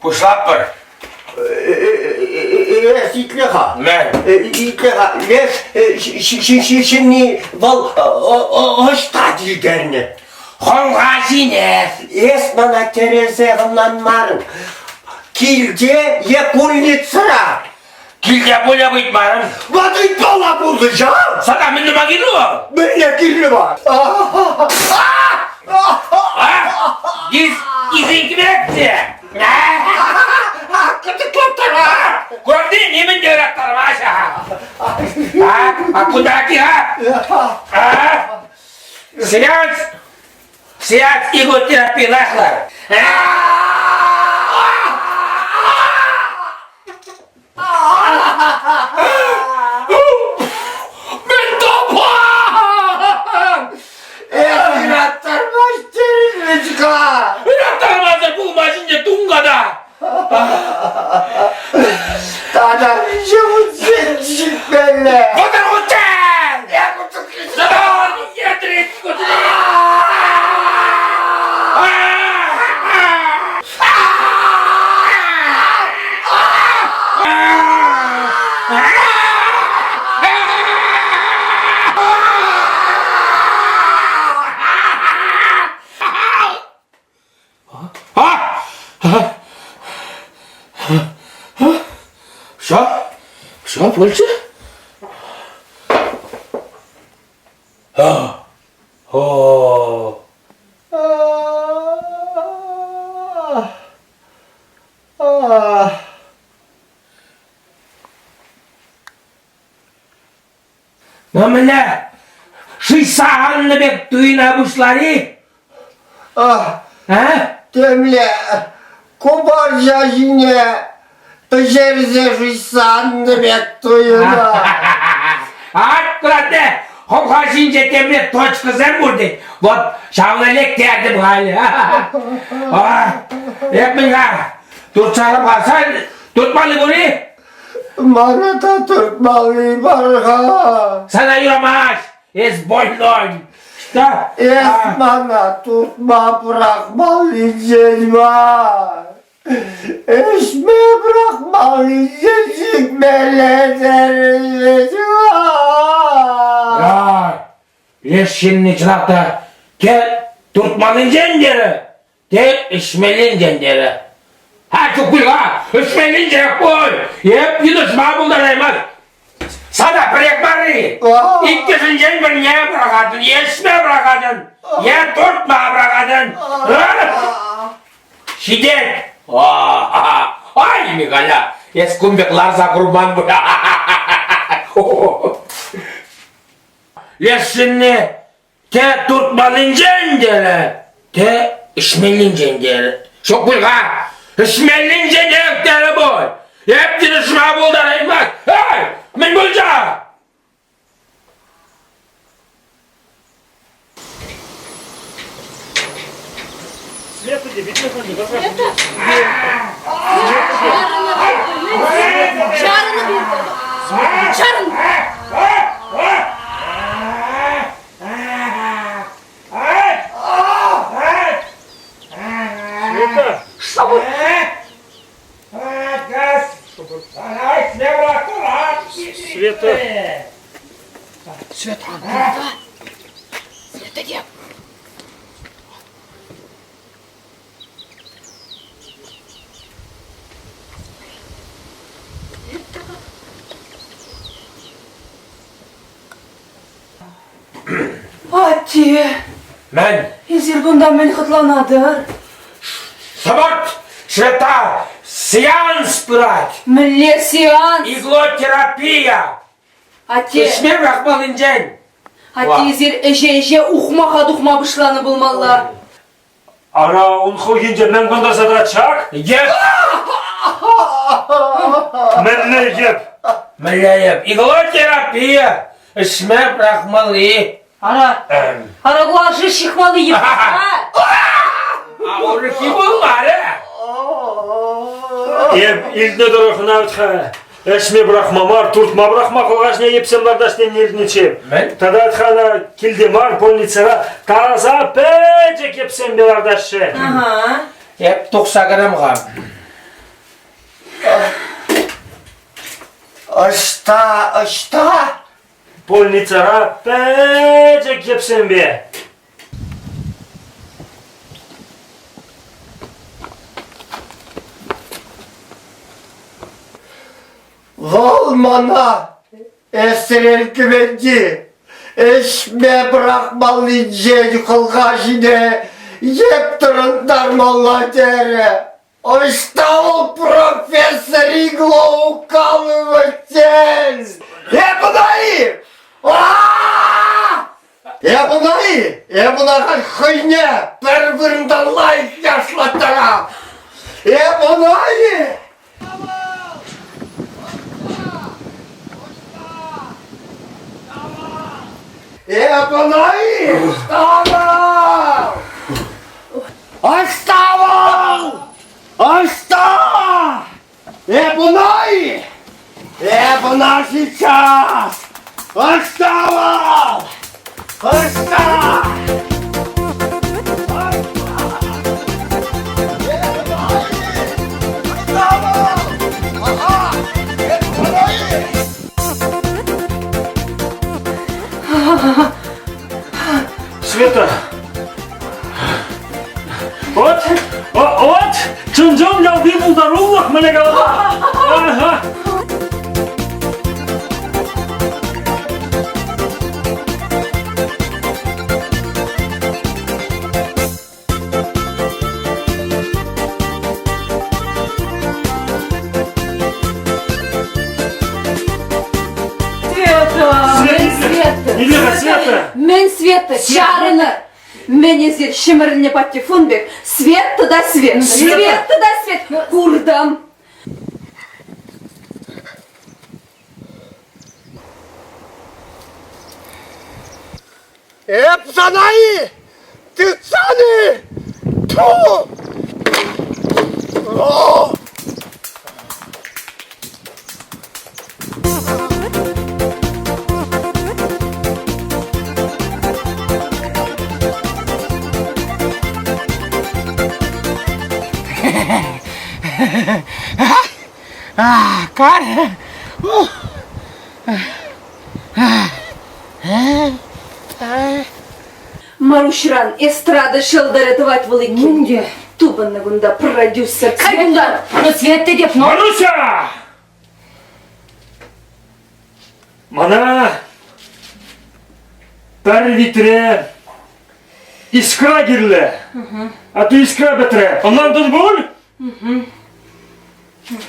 Пуҫлатпӑр. Эс итле-ха. Мӗн? Итле-ха, леш ҫынни вӑл ӑҫта килтернӗ? Хӑлха ҫине. Эс мана тӗрӗсех ӑнланмарӑн. Килте е пульницӑра? Килте пуля ыйтмарӑм. Ват ыйтмалла пулнӑ ҫав! Сана мӗн тума кирлӗ вӑл? Мӗнле кирлӗ мар? Дезинфекция! Кӑтӑклаттара! Курти нимӗн те ыраттармасть. А куда ха? Сеанс! Сеанс иглотерапия лайӑхлар. Мӗн тупан? Все, пулчӗ? О! О! Ну, мӗнле? Шыҫса аннӑ пек туйӑна пуҫлар-и? А? Темле купарча ҫине пӗҫерсе шыҫса аннӑ пек туйӑна. Ат, брате, хӑлха ҫинче темле точкӑсем пур тет. Вот ҫавна лектертӗм халӗ. Эп мӗн-ха, туртса хӑпарсан туртмалли пур-и? Мана та туртмалли бар-ха. Сана юрамасть, эс больной. Что? Эс мана туртма пӑрахмаллинчен мар. Ӗҫме пӑрахмаллинчен сикмелле терӗҫ Ай, леш ҫынни чӑнах та те туртмаллинчен терӗ, Те ӗҫмеллинчен терӗ. Ха, ҫук пуль-ха, ӗҫмеллинчех пуль. Эп йынӑшма пултараймасть. Сана пӗрех мар-и? Иккӗшӗнчен пӗрне пӑрахатӑн, е ӗҫме пӑрахатӑн, е туртма пӑрахатӑн. Ҫитет. Ай, Михаля, эс кун пек ларса курман пуль. Леш ҫынни Те туртмаллинчен терӗ, те ӗҫмеллинчен терӗ. Ҫук пуль-ха, ӗҫмеллинченех терӗ пуль. Эп тӑрӑшма пултараймасть. Эй, мӗн пулчӗ? Чарӑн! Чарӑн! Света. Света. Света где? Атте! Мӗн? Эсир кунта мӗн хӑтланатӑр? Шӑпӑрт! Света! Сеанс пырать! Мӗнле сеанс? Иглотерапия! Атте! Ӗҫме пӑрахмаллинчен! Атте, эсир ӗҫе-ӗҫе ухмаха тухма пуҫланӑ пулмалла. Ара, ун хӑлхинче мӗн кӑнтӑрса тӑрать ҫак? Йӗп! Мӗнле йӗп? Мӗнле йӗп? Иглотерапия! Ӗҫме пӑрахмалли. Ара, ара ку ашшӗ ҫыхмалли йӗп. А урӑххи пулмарӗ. Эп илтнӗ тӑрӑх ӑна Ӗҫме пӑрахма мар, туртма пӑрахма хӑлхашне йӗпсем лартас тенӗ иртнӗччӗ. Мӗн? Тата хана килте мар, больницӑра таса пӗчӗк йӗпсемпе лартаҫҫӗ. Ага. Эп тухса кӗрем-ха. Ӑҫта, ӑҫта? Больницӑра пӗчӗк йӗпсемпе. Вӑл мана эсрел кӗвенти ӗҫме пӑрахмаллинчен хӑлха ҫине йӗп тӑрӑнтармалла терӗ. Ӑҫта вӑл профессор иглоукалыватель? Эп ӑна-и? Эп ӑна-и? Эп ӑна халь хӑйне пӗр вырӑнтан лайӑх яшлаттарам. Эп ӑна-и? Эп ӑна-и? Ӑҫта Ӑҫта вӑл? Ӑҫта? Эп ӑна-и? Эп ӑна сейчас! Ӑҫта вӑл? Ӑҫта? Света! Вот, вот, чӑн-чӑн ялти пултарулӑх мӗне калама. Ага. Мӗн эсир ҫӗмӗрӗлнӗ патефон пек свет тата свет, свет тата свет куртӑм. Эп сана-и? Тытсан-и? Тьфу! О! А, кар. Маруҫран эстрада ҫӑлтӑрӗ тӑвать вӑл иккен. Ӗнтӗ. Тупӑннӑ кунта продюсер. Кай кунтан! Ну, Свет тетеп, но... Маруся! Мана пӗр витре искра кирлӗ. А ту искра пӗтрӗ. Ӑнлантӑн пуль?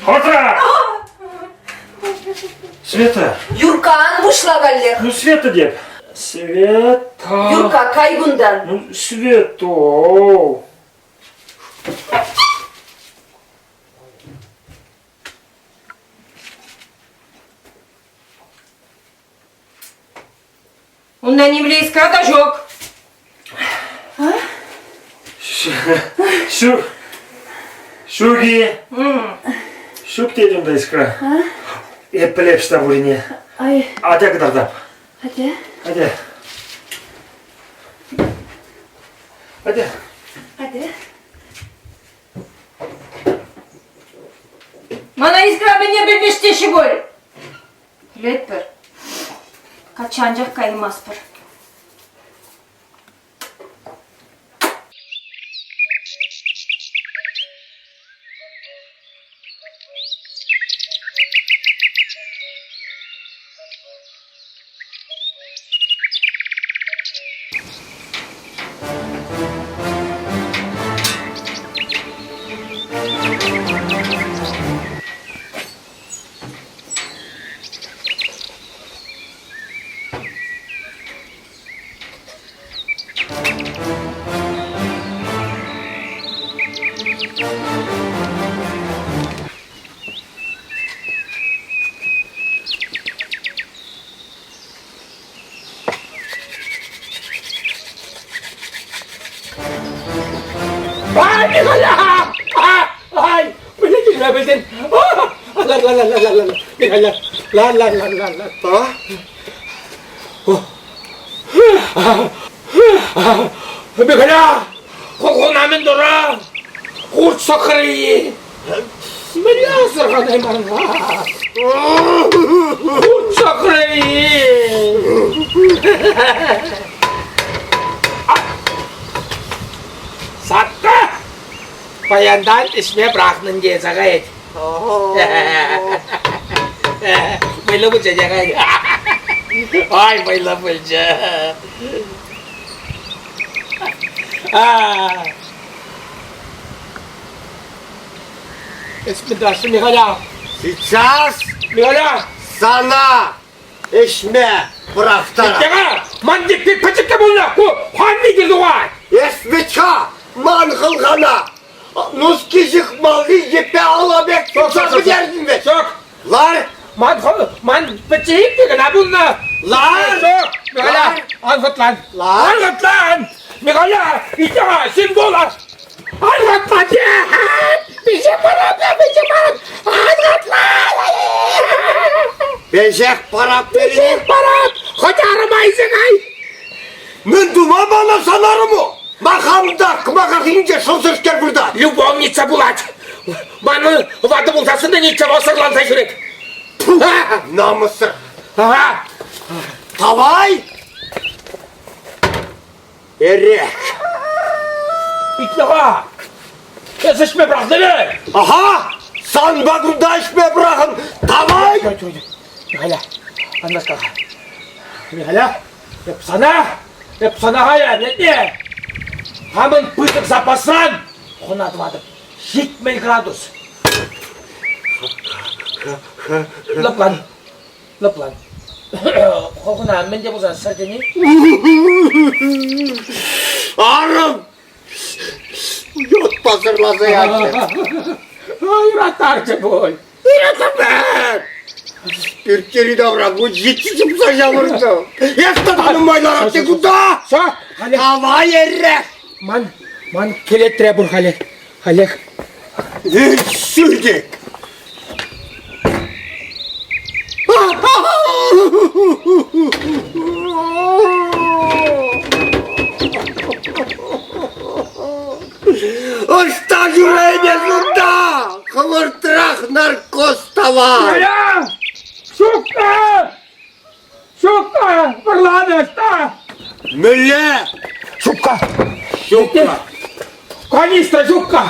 Хӑтра! Света. Юрка, ан пуҫла каллех. Ну, Света деп. Света. Юрка, кай кунтан. Ну, Света. Унта нимле искра та ҫук. Ҫук. Ҫук-и? Ҫук тетӗм та искра. Эп пӗлеп ҫта пурине. Ай. Атя кӑтартап. Атя. Атя. Атя. Атя. Мана искра мӗнне пӗлмест теҫҫӗ пуль. Пӗлетпӗр. Качча анчах каймастпӑр. Ай, Михаля! Ай, мӗне пӗлтӗн? Ла ла ла ла ла ла Михаля, ла ла ла ла ла Михаля, хулхуна мӗн тура? Хурт сӑхрӗ-и? Мӗнле асӑрханайман-ха? Хурт сӑхрӗ-и? Сакка! Паянтан ӗҫме пӑрахнӑ тесе каять. Вӑйлӑ пулчӗ те Ай, вӑйлӑ пулчӗ. Эс мӗн тӑвасшӑн, Михаля? Сейчас Михаля! сана ӗҫме пӑрахтарать. Итте-ха! Ман теппи пӗчӗккӗ пулнӑ! Ку ханни килсе тухать! Эс вӗт-ха ман хӑлхана нуски ҫыхмалли йӗппе алла пек тытса пӗтертӗн вӗт. Ҫук! Лар! Ман, ман пӗчӗккӗ кӑна пулнӑ! Лар! Ҫук! Михаля, ан хӑтлан! Лар! Ан хӑтлан! Михаля, итте-ха, ҫын пулас! Ан хӑтлан! Пиҫе парап, пиҫе парап! Ан хӑтлан! Пеҫех парап Пеҫех парап! Хоть арӑма илсе кай! Мӗн тума мана сан арӑму? Ма хам та кӑмака хыҫӗнче шӑлсӑрскер выртать. Любовница пулать. Манӑн ватӑ пулсассӑн та ничего сӑрланса ҫӳрет. Намӑссӑр. Ага. Давай! Эрех. Итле-ха. Эс ӗҫме пӑрахнӑ-и? Ага! Санпа кунта ӗҫме пӑрахӑн. Давай! Михаля, ан васка-ха. Михаля, Эп сана, эп сана кая, нетне. Хамӑн пысӑк запасран хӑна тӑватӑп. 70 градус. Лӑплан, лӑплан. Хӑна мӗн те пулсан сӗртӗн-и? Арӑм! Йод пасарласа ячӗ. Юраттарчӗ пуль. Юратаман! Пӳрттери тавра кун ҫитсе чупса ҫавӑртӑм. Эс тата нумай ларать кунта! Давай эрех! Ман, ман кӗлетре пур халех. Халех. Сӳтӗк! Ӑҫта ҫӳренӗ кунта? Хӑвӑртрах наркоз тавар! Ҫукка! Ҫукка! Вӑрланӑ ӑҫта? Мӗнле? Ҫукка! Ҫукка! Канистра ҫукка!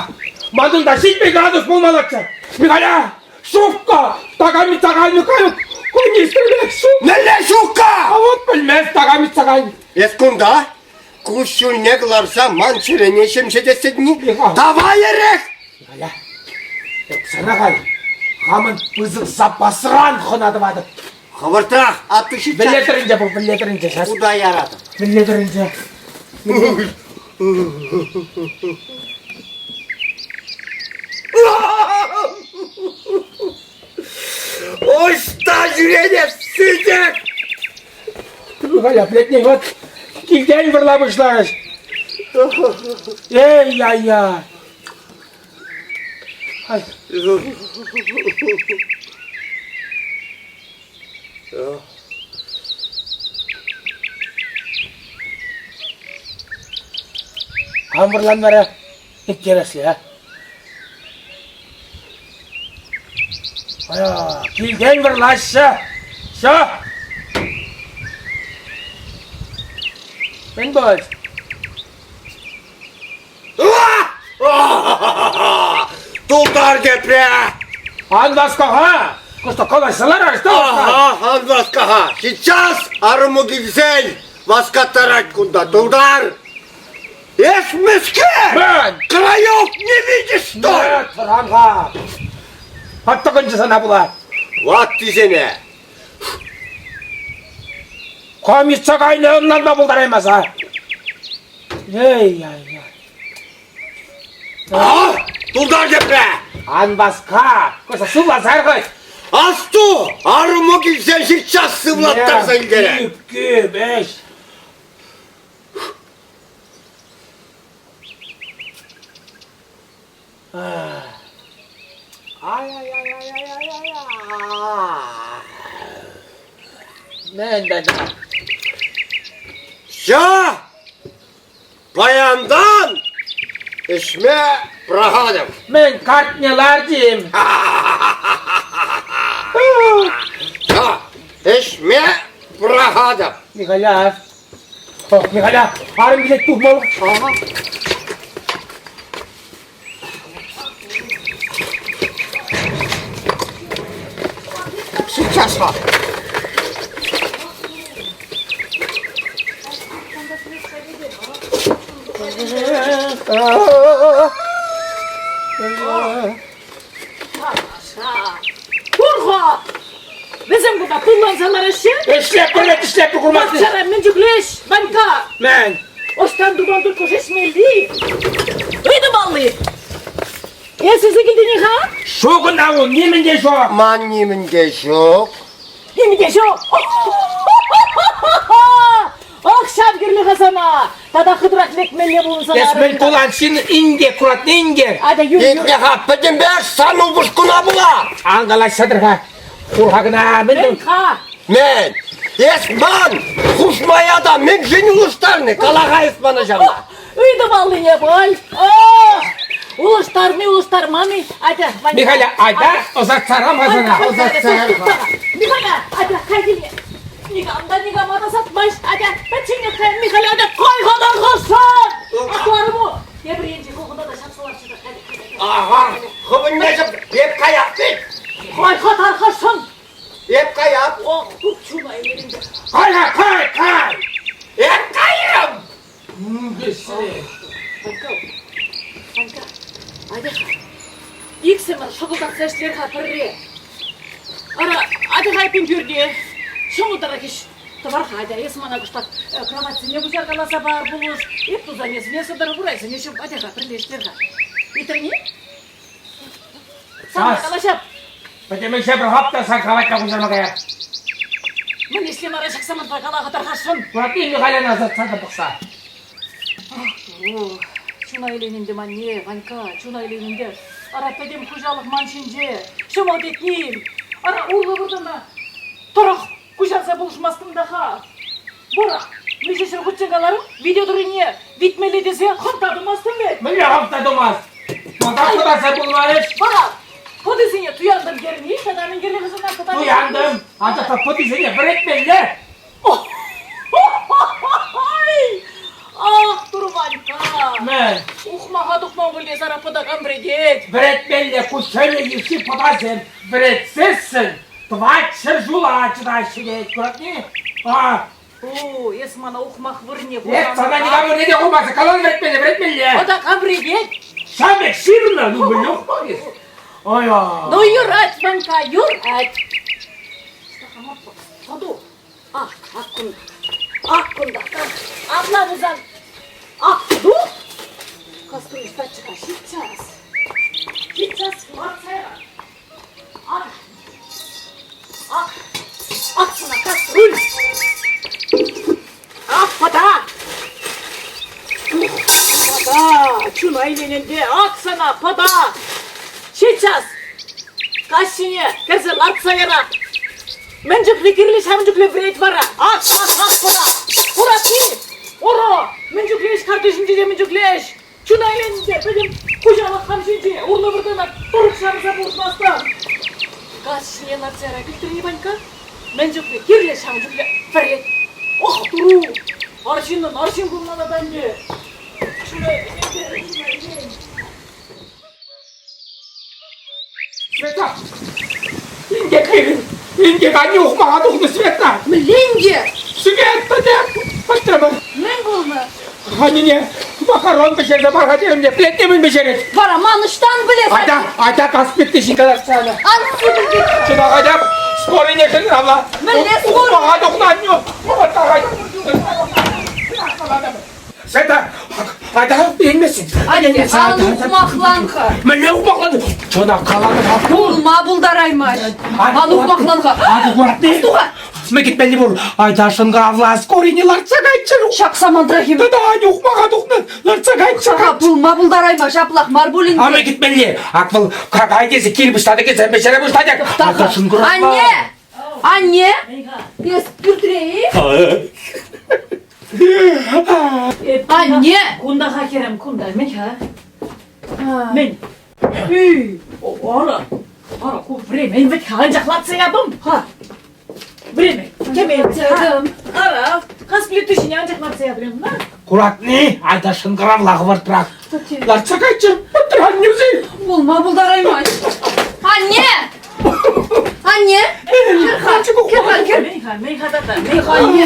Манӑн та 70 градус пулмаллаччӗ! Михаля! Ҫукка! Таками таками кайӑк! Канистра пек ҫук! Мӗнле ҫукка? А вот пӗлмест таками таками. Эс кунта куҫҫульне кӑларса ман чӗрене ҫемҫетес тетни? Давай эрех! Михаля, эп сана халь хамӑн пысӑк запасран хӑна тӑватӑп. Хӑвӑртрах, атту ҫитсе. Вӗлле тӑрӗнче пул, вӗлле тӑрӗнче сейчас. Куда яратӑп? Вӗлле тӑрӗнче. Ӑҫта ҫӳренӗ сӳтӗк? Михаля, плетни вот килтен вӑрла пуҫларӗҫ. Эй, я-я. Ай. Кам вӑрлан вара? Интереслӗ, а? Килтен вӑрлаҫҫӗ. Все. Мӗн пулать? Тултар тепре! Ан васка-ха! Кӑштах калаҫса ларар, что? Ага, ан васка-ха! Сейчас арӑму килсен васкаттарать кунта, тултар! Эс мӗскер? Мӗн? Краев не видишь, что ли? Нет, вӑран-ха! Паттӑкӑнчӗ сана пула. Ваттисене! Кам йӑтса кайнӑ ӑнланма пултараймаса. Эй-яй-яй. А? Тултар тепре! Ан васка! Кӑса сывласар хӑть! Асту! Арӑму килсен ҫыртчас сывлаттарса илтерет! Кӳп, кӳп, ӗҫ! Мӗн тата? Все! Паянтан ӗҫме пӑрахатӑп. Мӗн, картне лартим? Все, ӗҫме пӑрахатӑп. Михаля, Михаля, арӑм килет тухмалла. Сейчас-ха. Пур-ха! Вӗсем кунта пулланса лараҫҫӗ. Ӗҫлеп пӗрле ӗҫлеп курмастӑн. Пахчара мӗн чухлӗ ӗҫ, Ванька? Мӗн? Ӑҫтан тупан тупӑш ӗҫмелли? Ыйтӑмалли. Эс илсе килтӗн-и-ха? Ҫук ӑна ун, нимӗн те ҫук. Ман нимӗн те ҫук. Нимӗн те ҫук. Ах, ҫав кирлӗ-ха сана! Тата хытӑрах лекмелле пулнӑ сана. Эс мӗн тулан ҫын инкек куратни инкек. Атя, юр, юр. Итле-ха, пӗтӗмпех сан упӑшкуна пула. Ан калаҫса тӑр-ха. Хур-ха кӑна, мӗн Мӗн-ха? Мӗн? Эс ман хушма ята мӗншӗн улӑштарнӑ? Кала-ха эс мана ҫавна. Ыйтӑваллине пӗл. Ох! Улӑштарни, улӑштарман-и? Атя, Ваня. Михаля, айта, ӑсатсарам-ха сана. Ӑсатсарам-ха. Михаля, атя, кай килне. Никам та никама та сатмасть. Атя, пӗчченех кай, Михаля, атя, кай-ха тархасшӑн! Атту Тепӗр енчи хулхуна та ҫапса ларчӗ та. Ага, хӑвӑнне ҫап, эп каяп вӗт. Кай-ха тархасшӑн! Эп каяп. Ох, туп чуна илерӗнче. Кай-ха, кай, кай! Эп кайрӑм! Ванька, Ванька, атя-ха. Иксӗмӗр шӑкӑлтатса ӗҫлер-ха пӗрре. Ара, атя-ха эппин пӳрте. Ҫӑмӑлтарах ӗҫ. Тӑвар-ха, атя, эс мана кӑштах кроватьсене куҫаркаласа пар, пулӑш. Эп тусанӗсене сӑтӑр, урайсене ҫӑв, атя-ха, пӗрлештер-ха. Итрӗн-и? Сана калаҫап. Пӗтӗм ӗҫе пӑрахап та сан кроватьна куҫарма каяп. Мӗн ӗҫле мара ҫак самантра кала тархасшӑн? Куратни Михаляна ӑсатса та пӑхса. Ах, туру, чуна иленӗнтӗ манне, Ванька, чуна иленӗнтӗ. Ара, пӗтӗм хуҫалӑх ман ҫинче. Ҫӑмӑл тетни. Ара, урлӑ выртӑна тӑрӑх куҫарса пулӑшмастӑн та-ха. Вара, миҫе ҫӗр хутчен каларӑм, вите тӑррине витмелле тесе хӑнта тумастӑн вӗт. Мӗнле хӑнта тумасть? Малтан хӑтарса пулмарӗҫ. Вара, пӑтисене туянтӑм терни тата мӗн кирлӗ сана хӑтарма? Туянтӑм, анчах та пӑтисене вӗретмелле. Ах, Турванька! Мӗн? Ухмаха тухма пуль сара пӑтакан вӗретет. Вӗретмелле ку ҫӗнӗ йышши пӑтасем. Вӗретсессӗн 400 ҫула чӑтаҫҫӗ тет, куратни? А, О, эс мана ухмах вырӑнне Эп сана никам вырӑнне те хумасӑр, калан вӗретмелле, вӗретмелле. Пӑтакан вӗретет. Ҫав пек ҫырнӑ, ну мӗнле ухмах эс? Ой, Ну, юрать, Ванька, юрать. Саду, Ах, ак кунта. Ак кунта. Апла пулсан, ак тух. Кастрюль стачка сейчас. Сейчас ларса Ак. Ак. Ак сана кастрюль. Ак пата. Пата, чуна илененде, ак сана, пата. Сейчас. Каҫхине кӗрсе лартса яра. Мӗн чухлӗ кирлӗ, ҫавӑн чухлӗ вӗрет вара. Ак, ак, ак, пӑра. Хуратни, уро, мӗн чухлӗ ӗҫ картишӗнче те мӗн чухлӗ ӗҫ. Чуна иленнӗ пӗтӗм хуҫалӑх хам ҫинче урлӑ выртана тӑрӑх ҫавӑрса пулӑшмастӑн. Каҫхине лартса яра килтрӗн-и, Ванькка? Мӗн чухлӗ кирлӗ, ҫавӑн чухлӗ вӗрет. Ох, туру! Арҫыннӑн арҫын пулмалла та ӗнтӗ. Чуна илентерӗ, чуна илен. Света! Инкек пирӗн! Инкек анне ухмаха тухнӑ, Света! Мӗнле инкек? Света, тек! Пӗтрӗмӗр! Мӗн пулнӑ? Аннене макарон пӗҫерсе пар-ха терӗм те, плетне мӗн пӗҫерет? Вара ман ӑҫтан пӗлес? Айта, айта каспитти ҫин калаҫсана. Ан сутӑн Чӑнах, айта, скорыйне шӑнкӑравла. Мӗнле скорый? Ухмаха тухнӑ аннӳ! Хӑвӑртрах айта! Света, айта, илмесен. Ан ухмахлан-ха. Мӗнле ухмахлан? Чӑнах каланӑ-ха. Пулма пултараймасть. Ан ухмахлан-ха. Акӑ куратни? Туха. Мӗн кӗтмелли пур? Айта шӑнкӑравла, скорыйне лартса кайччӑр. Ҫак самантрах им. Тата Аня ухмаха тухнӑ, лартса кайччӑр. Пулма пултараймасть, ҫаплах мар пулин. А мӗн кӗтмелли? Ак вӑл какай тесе кирпӗч татӑкӗ сӗмпе ҫӗре пуҫлать. Айта шӑнкӑравла. Анне! Анне! Эс пӳртре-и? Анне! Кунта-ха, хӗрӗм, кунта. Мӗн-ха? Мӗн? Үй, ара, ара, ку время вӗт-ха, анчах лартса ятӑм. Ха, время, теме Ара, газ плиты ҫине анчах лартса ятӑм. На. Куратни, айта шӑнкӑравла хӑвӑртрах. Лартса кайччӑр, пӑтраннюсем. Пулма пултараймасть. Анне! Анне! Кӗр-ха, кӗр-ха, кӗр. Мӗн-ха, мӗн-ха тата? Мӗн-ха? Анне,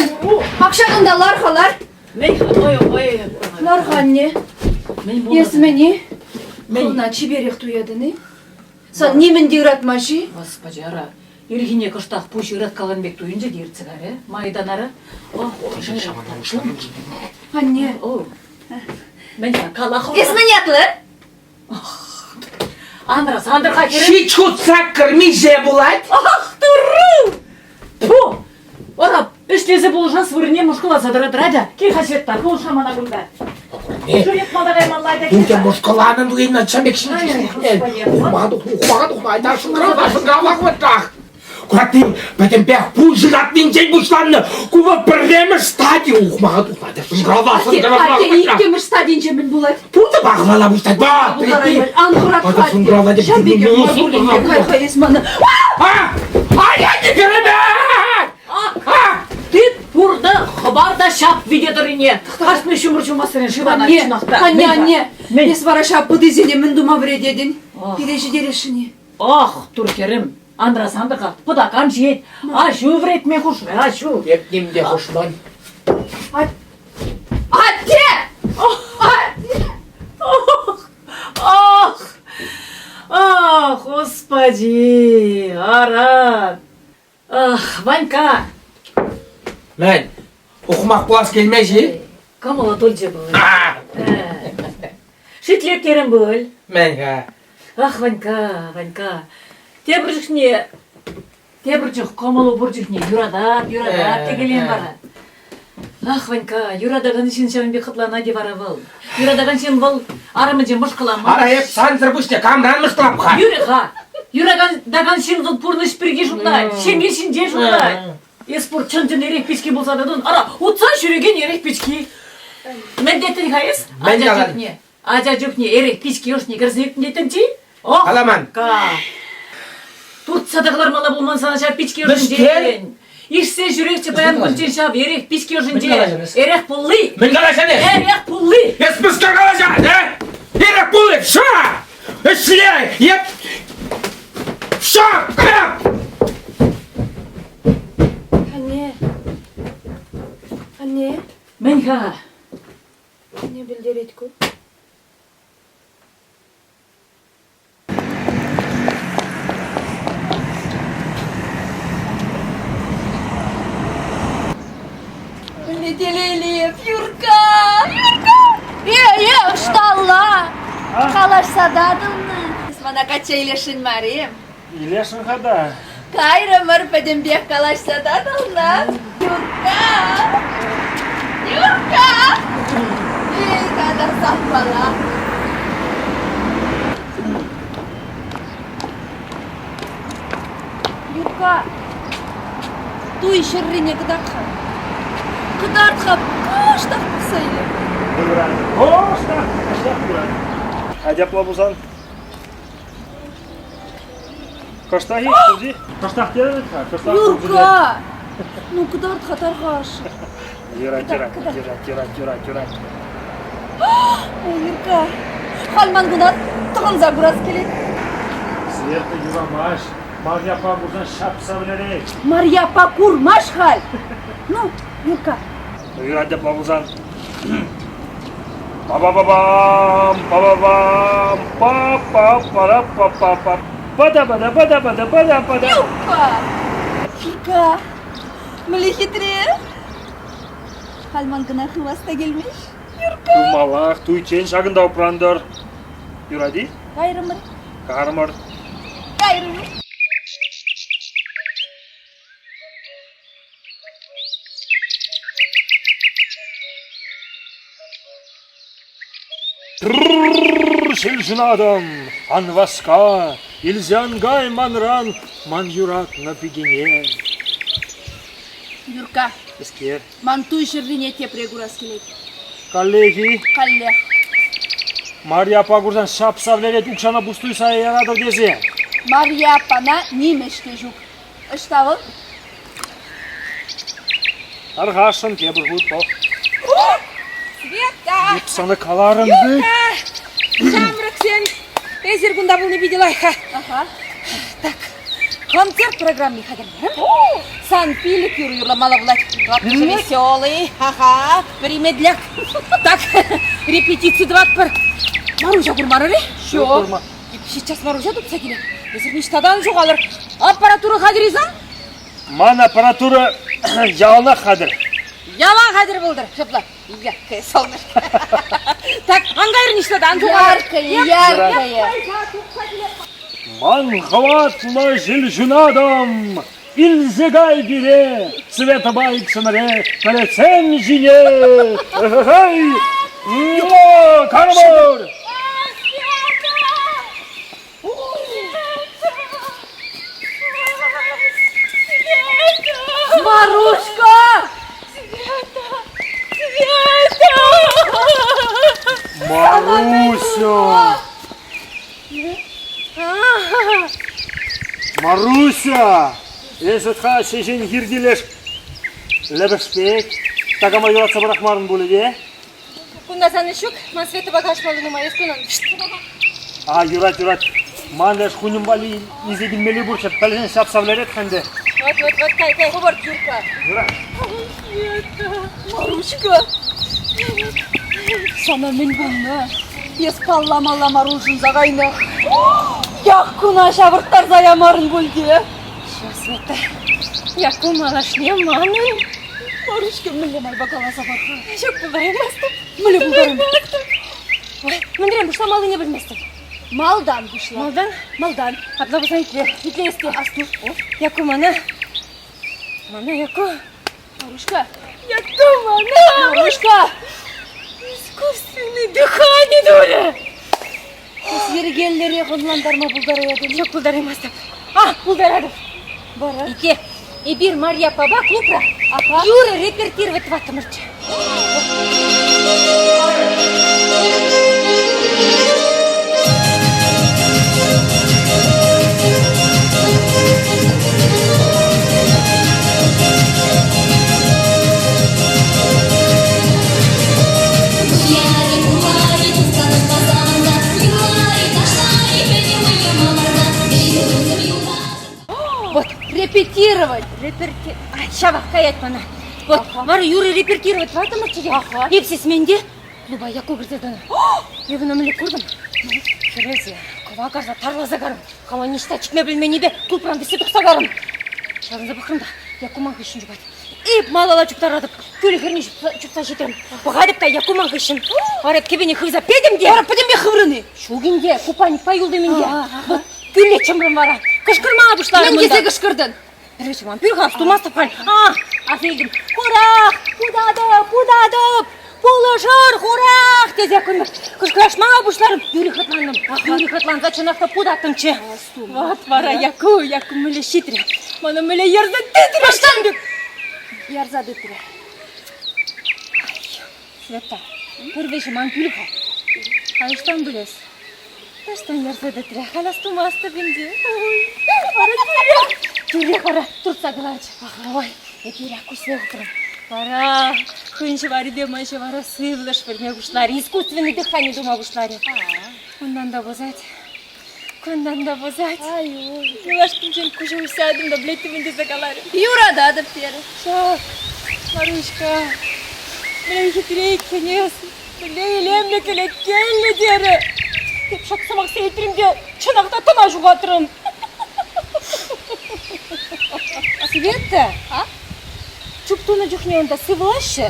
ак ҫакӑнта лар-ха, лар. Мӗн-ха? Ой, ой. Лар-ха, анне. Мӗн пулнӑ? Эс мӗн-и? Хӑвна чиперех туятӑн-и? Сан нимӗн те ыратмасть-и? Господи, ара, ирхине кӑштах пуҫ ыраткалан пек туйӑнчӗ те иртсе кайрӗ. Майтан ара. Ох, Анне. Мӗн-ха, кала хӑвна. Эс мӗн ятлӑ? Андра, Сандра хӗрӗм. Ҫич хут саккӑр миҫе пулать? Ах, турру! Тьфу! Ара, ӗҫлесе пулӑшас вырӑнне мӑшкӑласа тӑратӑр, атя. Кил-ха, Света, пулӑш-ха мана кунта. Ҫӳрет мала каймалла, атя, Унта кил-ха. мӑшкӑланӑн туйӑнать ҫав пек ҫинче. Ухмаха тухнӑ, ухмаха тухнӑ, айта шӑнкӑравла, шӑнкӑравла хӑвӑртрах. Куратни пӗтӗмпех пуҫ ыратнинчен пуҫланнӑ. Ку вӑл пӗрремӗш стади ухмаха тухнӑ. Шӑнкӑравла, шӑнкӑравла. Атте, иккӗмӗш стадинче мӗн пулать? Пурте пахвала пуҫлать. Ба, Ан хӑрат шӑнкӑравла. Ҫав пекех мар пулин те, кай-ха эс мана. А! Ай, ай, кӗреме! Тыт пуртӑ, хӑпар та ҫап вите тӑррине. Кашни ҫумӑр ҫумассерен шыв анать чӑнах та. Анне, анне, эс вара ҫав пытисене мӗн тума вӗрететӗн? Пире ҫитересшӗн-и? Ах, тур хӗрӗм, анрасан та пӑтакан ҫиет. Аҫу вӗретме хушрӗ, аҫу. Эп ним те хушман. Атте! Ах! Ах, господи, ара! Ах, Ванька! Мӗн, ухмах пулас килмест-и? Кӑмӑлӑ тулчӗ пуль. Шӳтлеп терӗм пуль. Мӗн-ха? Ах, Ванька, Ванька, тепӗр чухне, тепӗр чух кӑмӑлу пур чухне юратап, юратап текелен вара. Ах, Ванька, юратакан ҫын ҫавӑн пек хӑтланать-и вара вӑл? Юратакан ҫын вӑл арӑмӗнчен мӑшкӑламасть. Ара, эп сансӑр пуҫне камран мӑшкӑлап-ха? Юрӗ-ха. Юратакан ҫын вӑл пурнӑҫ пирки шутлать, ҫемье ҫинчен шутлать. Эс пур чӑн-чӑн эрех пички пулса тӑтӑн. Ара, утса ҫӳрекен эрех пички. Мӗн теттӗн-ха эс? Мӗн Ача калан? чухне, ача чухне эрех пички ӑшне кӗрсе ӳкнӗ теттӗн-чи? Ох, Каламан. ка. Туртса та кӑлармалла пулман сана ҫав пички Мӗскер? ӑшӗнчен. Ишсе ҫӳрехчӗ паян кунччен ҫав эрех пички ӑшӗнче. Мӗн калаҫан эс? Эрех пулли. Мӗн калаҫан эс? Эрех пулли. Эс мӗскер калаҫан, э? Эрех пулли, ша! Ӗҫле! Еп! Ша! Анне. Анне. Мӗн-ха? Мӗне пӗлтерет ку? Мӗнле телейлӗ эп, Юрка! Юрка! Э, э, ӑшталла! Калаҫса татӑлнӑ. Мана качча илесшӗн мар-и? Илесшӗн-ха та. Кайрӑмӑр пӗтӗмпех калаҫса татӑлнӑ. Юрка! Юрка! Эй, тата саппала! Юрка, туй ҫӗррине кӑтарт-ха. Кӑтарт-ха, кӑштах пӑхса илер. Юрать. Кӑштах, кӑштах юрать. Атя апла пулсан. Кӑштах-и, Сузи? Кӑштах терӗ-ха, кӑштах Юрка! Ну, кӑтарт-ха тархаш. Юрать, юрать, юрать, юрать, юрать, юрать. Ой, Юрка, халь ман куна тӑхӑнса курас килет. Света юрамасть. Марья аппа курсан ҫапса вӗлерет. Марья аппа курмасть халь. Ну, Юрка. Юрать апла пулсан. Па-па-па-пам, па-па-пам, па-па-пара-па-па-па. Пада-пада-пада-пада-пада-пада. Юрка! Юрка, мӗнле хитре. Халь ман кӑна хывас та килмест. Юрка! Тумалах, туйччен ҫакӑнта упрантӑр. Юрать-и? Кайрӑмӑр. Кармӑр. Кайрӑмӑр. Ҫил ҫунатӑм, ан васка, илсе ан кай манран ман юратнӑ пикене. Юрка. Мӗскер? Ман туй ҫӗррине тепре курас килет. Каллех-и? Каллех. Марья аппа курсан ҫапса вӗлерет укҫана пустуй сая яратӑр тесе. Марья аппана ним ӗҫ те ҫук. Ӑҫта вӑл? Тархасшӑн тепӗр хут пӑх. Света! Эп сана каларӑм вӗт. Ҫамрӑксем, эсир кунта пулни питӗ лайӑх-ха. Ага. Так, концерт программи хатӗрлерӗм. Сан пилӗк юрӑ юрламалла пулать. Тӑваттӑшӗ веселый, ха-ха, пӗри медляк. Так, репетици тӑватпӑр. Маруҫа курмарӑр-и? Ҫук. Сейчас Маруҫа тупса килӗ. Эсир ниҫта та ан ҫухалӑр. Аппаратура хатӗр-и сан? Ман аппаратура яланах хатӗр. Ялан хатӗр пултӑр. Ҫапла. Яркое солнышко. Так, ан кайӑр ниҫта та, ан ҫухалӑр. Яркое, яркое. Ман хӑватлӑ ҫил ҫунатӑм, илсе кай пире, Светӑпа иксӗмӗре пӗлӗтсем ҫине. Эй, кармӑр! Маруҫка! Света! Маруся! Маруся! Эсӗ-ха ҫеҫен хиртилеш лӗпӗш пек. Такама юратса пӑрахмарӑн пулӗ те? Кунта сан ӗҫ ҫук. Ман Светӑпа калаҫмалли нумай эс кунӑн. А, юрать, юрать. Ман леш хуньӑм валли илсе килмелли пурччӗ. Пӗлсен ҫапса вӗлерет ӗнтӗ. Вот, вот, вот, кай, кай, хӑвӑрт, Юрка. Юрать. Света, Маруҫка, сана мӗн пулнӑ? Эс палламалла мар улшӑнса кайнӑ. Яккуна ҫавӑрттарса ямарӑн пуль те. Ҫав Света, Якку малашне манӑн. Маруҫка, мӗнле майпа каласа пар-ха? Ҫук, пултараймастӑп. Мӗнле пултараймастӑп? Ой, мӗнрен пуҫламаллине пӗлместӗп. Малтан пуҫла. Малтан? Малтан. Апла пулсан итле. Итле эс те. Асту. Якку мана. Мана Якку. Маруҫка. Якку мана. Маруҫка! Искусственный дыхание турӗ. Эс йӗркеллӗрех ӑнлантарма пултараятӑн. Ҫук, пултараймастӑп. А, пултаратӑп. Вара? Итле. Эпир Марья аппапа клубра Аха. юрӑ репертировать тӑваттӑмӑрччӗ. Вот, Репетировать. реперти... Ай, ҫавах каять мана. Вот, вара юрӑ репертировать тӑваттӑмӑрччӗ те. Эп сисмен те клуба Якку кӗрсе тӑнӑ. Эп ӑна мӗнле куртӑм? Хӗрелсе, кӑвакарса, тарласа карӑм. Хама ниҫта чикме пӗлменнипе клубран вӗҫсе тухса карӑм. Ҫаврӑнса пӑхрӑм та, Якку ман хыҫҫӑн чупать. Эп малалла чуптаратӑп, кӳлӗ хӗрне чупса ҫитрӗм. Пӑхатӑп та Якку ман хыҫҫӑн. Вара кӗпене хывса петӗм те. Вара пӗтӗмпех хыврӑн-и? Ҫук ӗнтӗ, купальникпа юлтӑм ӗнтӗ. Вот кӳлле чӑмрӑм вара. Кӑшкӑрма пуҫларӑм Мӗн тесе кӑшкӑртӑн? Пӗрре ман пӳр-ха, тумастӑп халь. А, аса илтӗм. Хурах! Путатӑп! Путатӑп! Пулӑшӑр, хурах! тесе кӑшкӑрашма пуҫларӑм. Юри хӑтлантӑм. Юри хӑтланса чӑнах та путаттӑмччӗ. Вот вара Якку, Якку мӗнле ҫитрӗ. Мана мӗнле ярса тытрӗ ҫын пек. Ярса тытрӗ. Света, пӗр вӗҫӗм ан пӳл-ха. Ӑҫтан пӗлес? Таҫтан ярса тытрӗ. Халь астумастӑп ӗнтӗ. Ой, вара тӳрех, тӳрех вара туртса кӑларчӗ. Ой, эпир куҫне хупрӑм. Вара хӑйӗн ҫӑварӗпе ман ҫӑвара сывлӑш вӗрме пуҫларӗ, искусственный дыхание тума пуҫларӗ. Унтан та пӑсать, кунтан та пӑсать. Юлашкинчен куҫа уҫса та блядь, тесе каларӗ. Юрататӑп терӗ. Ҫак, Маруҫка, мӗнле хитре иккен эс, мӗнле илемлӗ кӗлеткеллӗ терӗ. Эп ҫак сӑмахсене илтрӗм те чӑнах та тӑна ҫухатрӑм. Света, а? Чуп тунӑ чухне унта сывлаҫҫӗ.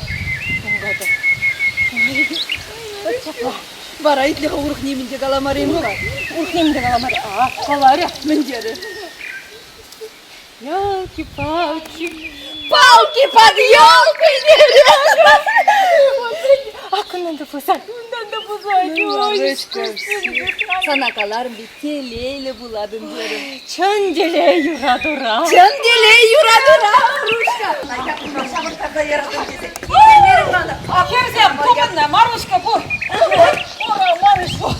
Вот ҫапла. Вара итле-ха урӑх нимӗн те каламарӗ-им? Урӑх нимӗн те каламарӗ. А, каларӗ. Мӗн терӗ? Елки-палки. Палки под елкой А кунтан та пусать, кунтан та пусать. Ой, Сана каларӑм бит, телейлӗ пулатӑн терӗм. Чӑн телей юратура. Чӑн телей юратура. Хӗрсем, тупӑннӑ, Маруҫка пур. Ура, Маруҫ пур.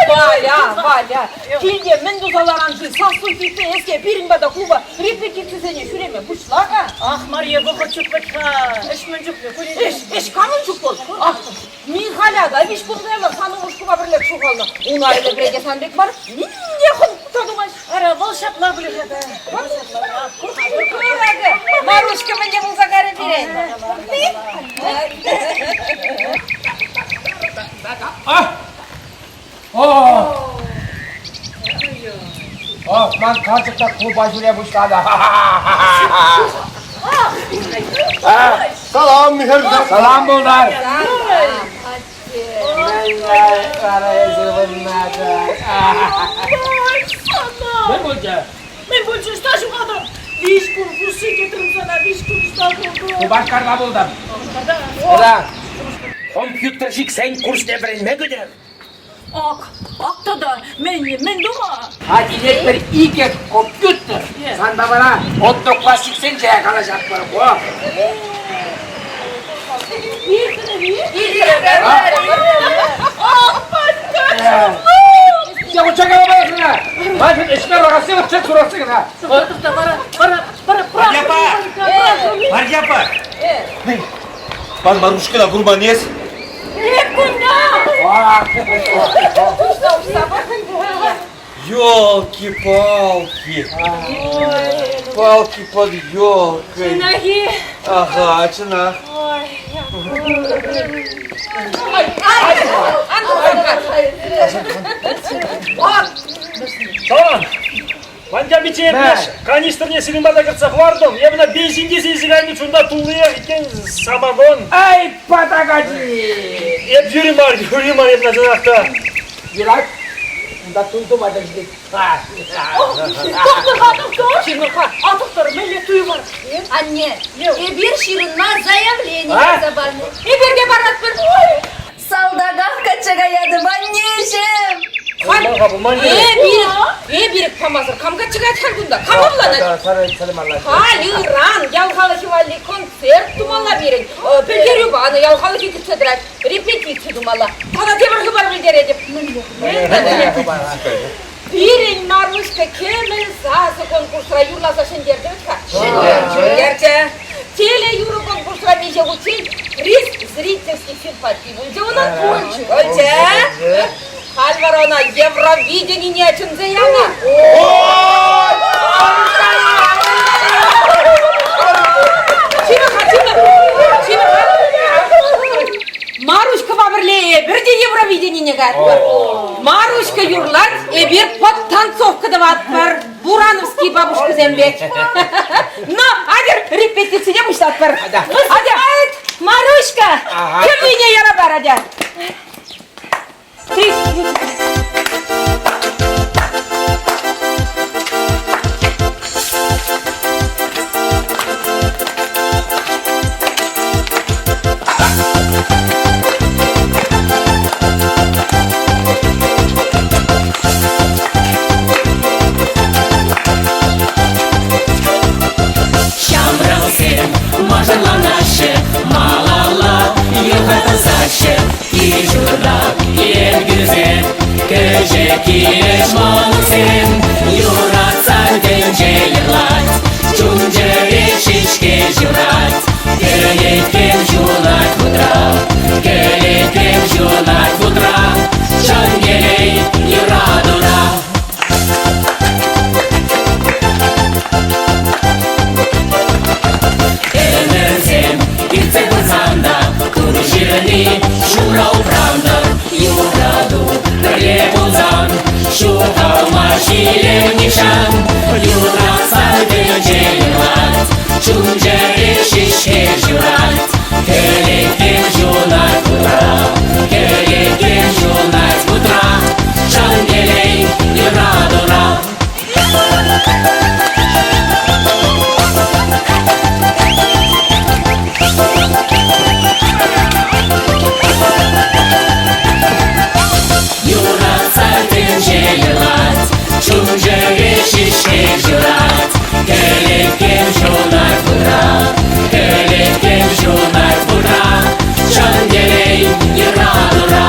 Валя, Валя, килте мӗн туса ларан-ши? Сассу ҫитсе эс те пирӗн пата клуба репетицисене ҫӳреме пуҫла-ха. Ах, Марье, вӑхӑт ҫук вӗт-ха. Ӗҫ мӗн чухлӗ, Ӗҫ, ӗҫ камӑн ҫук вӑл? Ах, Михаля та виҫ кун каялла сан упӑшкупа пӗрлех ҫухалнӑ. Ун арӑмӗ те сан пек мар. Нимне хӑнкса тумасть. Ара, вӑл ҫапла пулӗ-ха та. Кур акӑ, Маруҫка мӗнле пулса карӗ пирӗн. О! О, ман карчӑк та клуба ҫӳре пуҫланӑ. Салам, хӗрсем. Салам пултар. Мӗн пулчӗ? Мӗн пулчӗ? Ӑҫта ҫухатӑн? Виҫ кун хушши кӗтрӗм сана, виҫ кун ӑҫта пултӑн? Шупашкарта пултӑм. Шупашкарта? Компьютерщиксен курсне вӗренме кӗтӗм. Ак, ак тата, мӗн, мӗн тума? А килетпӗр икӗ компьютер. Санпа вара одноклассниксенче калаҫатпӑр. О! Я вот чакала кӑна. Ман ӗҫме рахасси вот чек сурасси кӑна. Марьяпа! Марьяпа! Пан Марушкина курман эс? Елки-палки! Палки под елкой. Чӑнах-и? Ага, чӑнах. Салам! Манька пичче эпӗ канистрне сирӗн пата кӗртсе хӑвартӑм. Эпӗ ӑна бензин тесе илсе кайнӑ чунта туллиех иккен самогон. Ай, патакачи! Эп юри мар, юри мар эп чӑнах та. Юрать, унта тунтума та ҫитет. Тӑхтӑр-ха, тӑхтӑр! Чимӗр-ха, а тӑхтӑр, мӗнле туйӑмӑр? Анне, эпир ҫырӑнма заявлени ярса панӑ. Эпир те паратпӑр. Салтаках качча каятӑп, аннеҫӗм! Эпир памасӑр кам качча каять халь кунта? Кам авланать? Халь ыран ял халӑхӗ валли концерт тумалла пирӗн. Пӗлтерӳ панӑ, ял халӑхӗ кӗтсе тӑрать. Репетици тумалла. Тата тепӗр хыпар пӗлтеретӗп. Пирӗн Маруҫка кӗмӗл сасӑ конкурсра юрласа ҫӗнтерчӗ вӗт-ха. Ҫӗнтерчӗ. Телеюрӑ конкурсра миҫе хутчен приз зрительских симпатий пулчӗ унӑн? Пулчӗ. Пулчӗ. Халь вара ӑна Евровиденине чӗнсе янӑ. Чимӗр-ха, чимӗр! Чимӗр-ха! Маруҫкӑпа пӗрле эпир те Евровиденине каятпӑр. Маруҫка юрлать, эпир подтанцовка тӑватпӑр. Бурановский бабушкӑсем пек. Ну, атьӑр, репетицине пуҫлатпӑр. Атя! Маруҫка, кӗввине яра пар, атя. Ҫамрӑксем мӑшӑрланаҫҫӗ, малалла йӑха тӑсаҫҫӗ. Кил-ҫурта килӗшӳсем, кӗҫех килӗш мӑнуксем. Юратсан тӗнче юрлать, чун-чӗре ҫеҫке ҫурать. Кӗлеткем ҫунать вутра, кӗлеткем ҫунать вутра, чӑн телей юратура. Ӗмӗрсем иртсе пырсан та Турӑ ҫырни шура упрантӑр. Юрату пӗрле пулсан ҫухалма ҫилем нихҫан. Юратсан тӗнче юрлать, чун-чӗре ҫеҫке ҫурать. Кӗлеткен ҫунать вутра, кӗлеткен ҫунать вутра, чӑн телей юратура. Юратса тӗнче юрлать, чун-чӗре ҫеҫке ҫурать, кӗлеткен ҫунать вутра, кӗлеткен ҫунать вутра, чӑн телей юратура.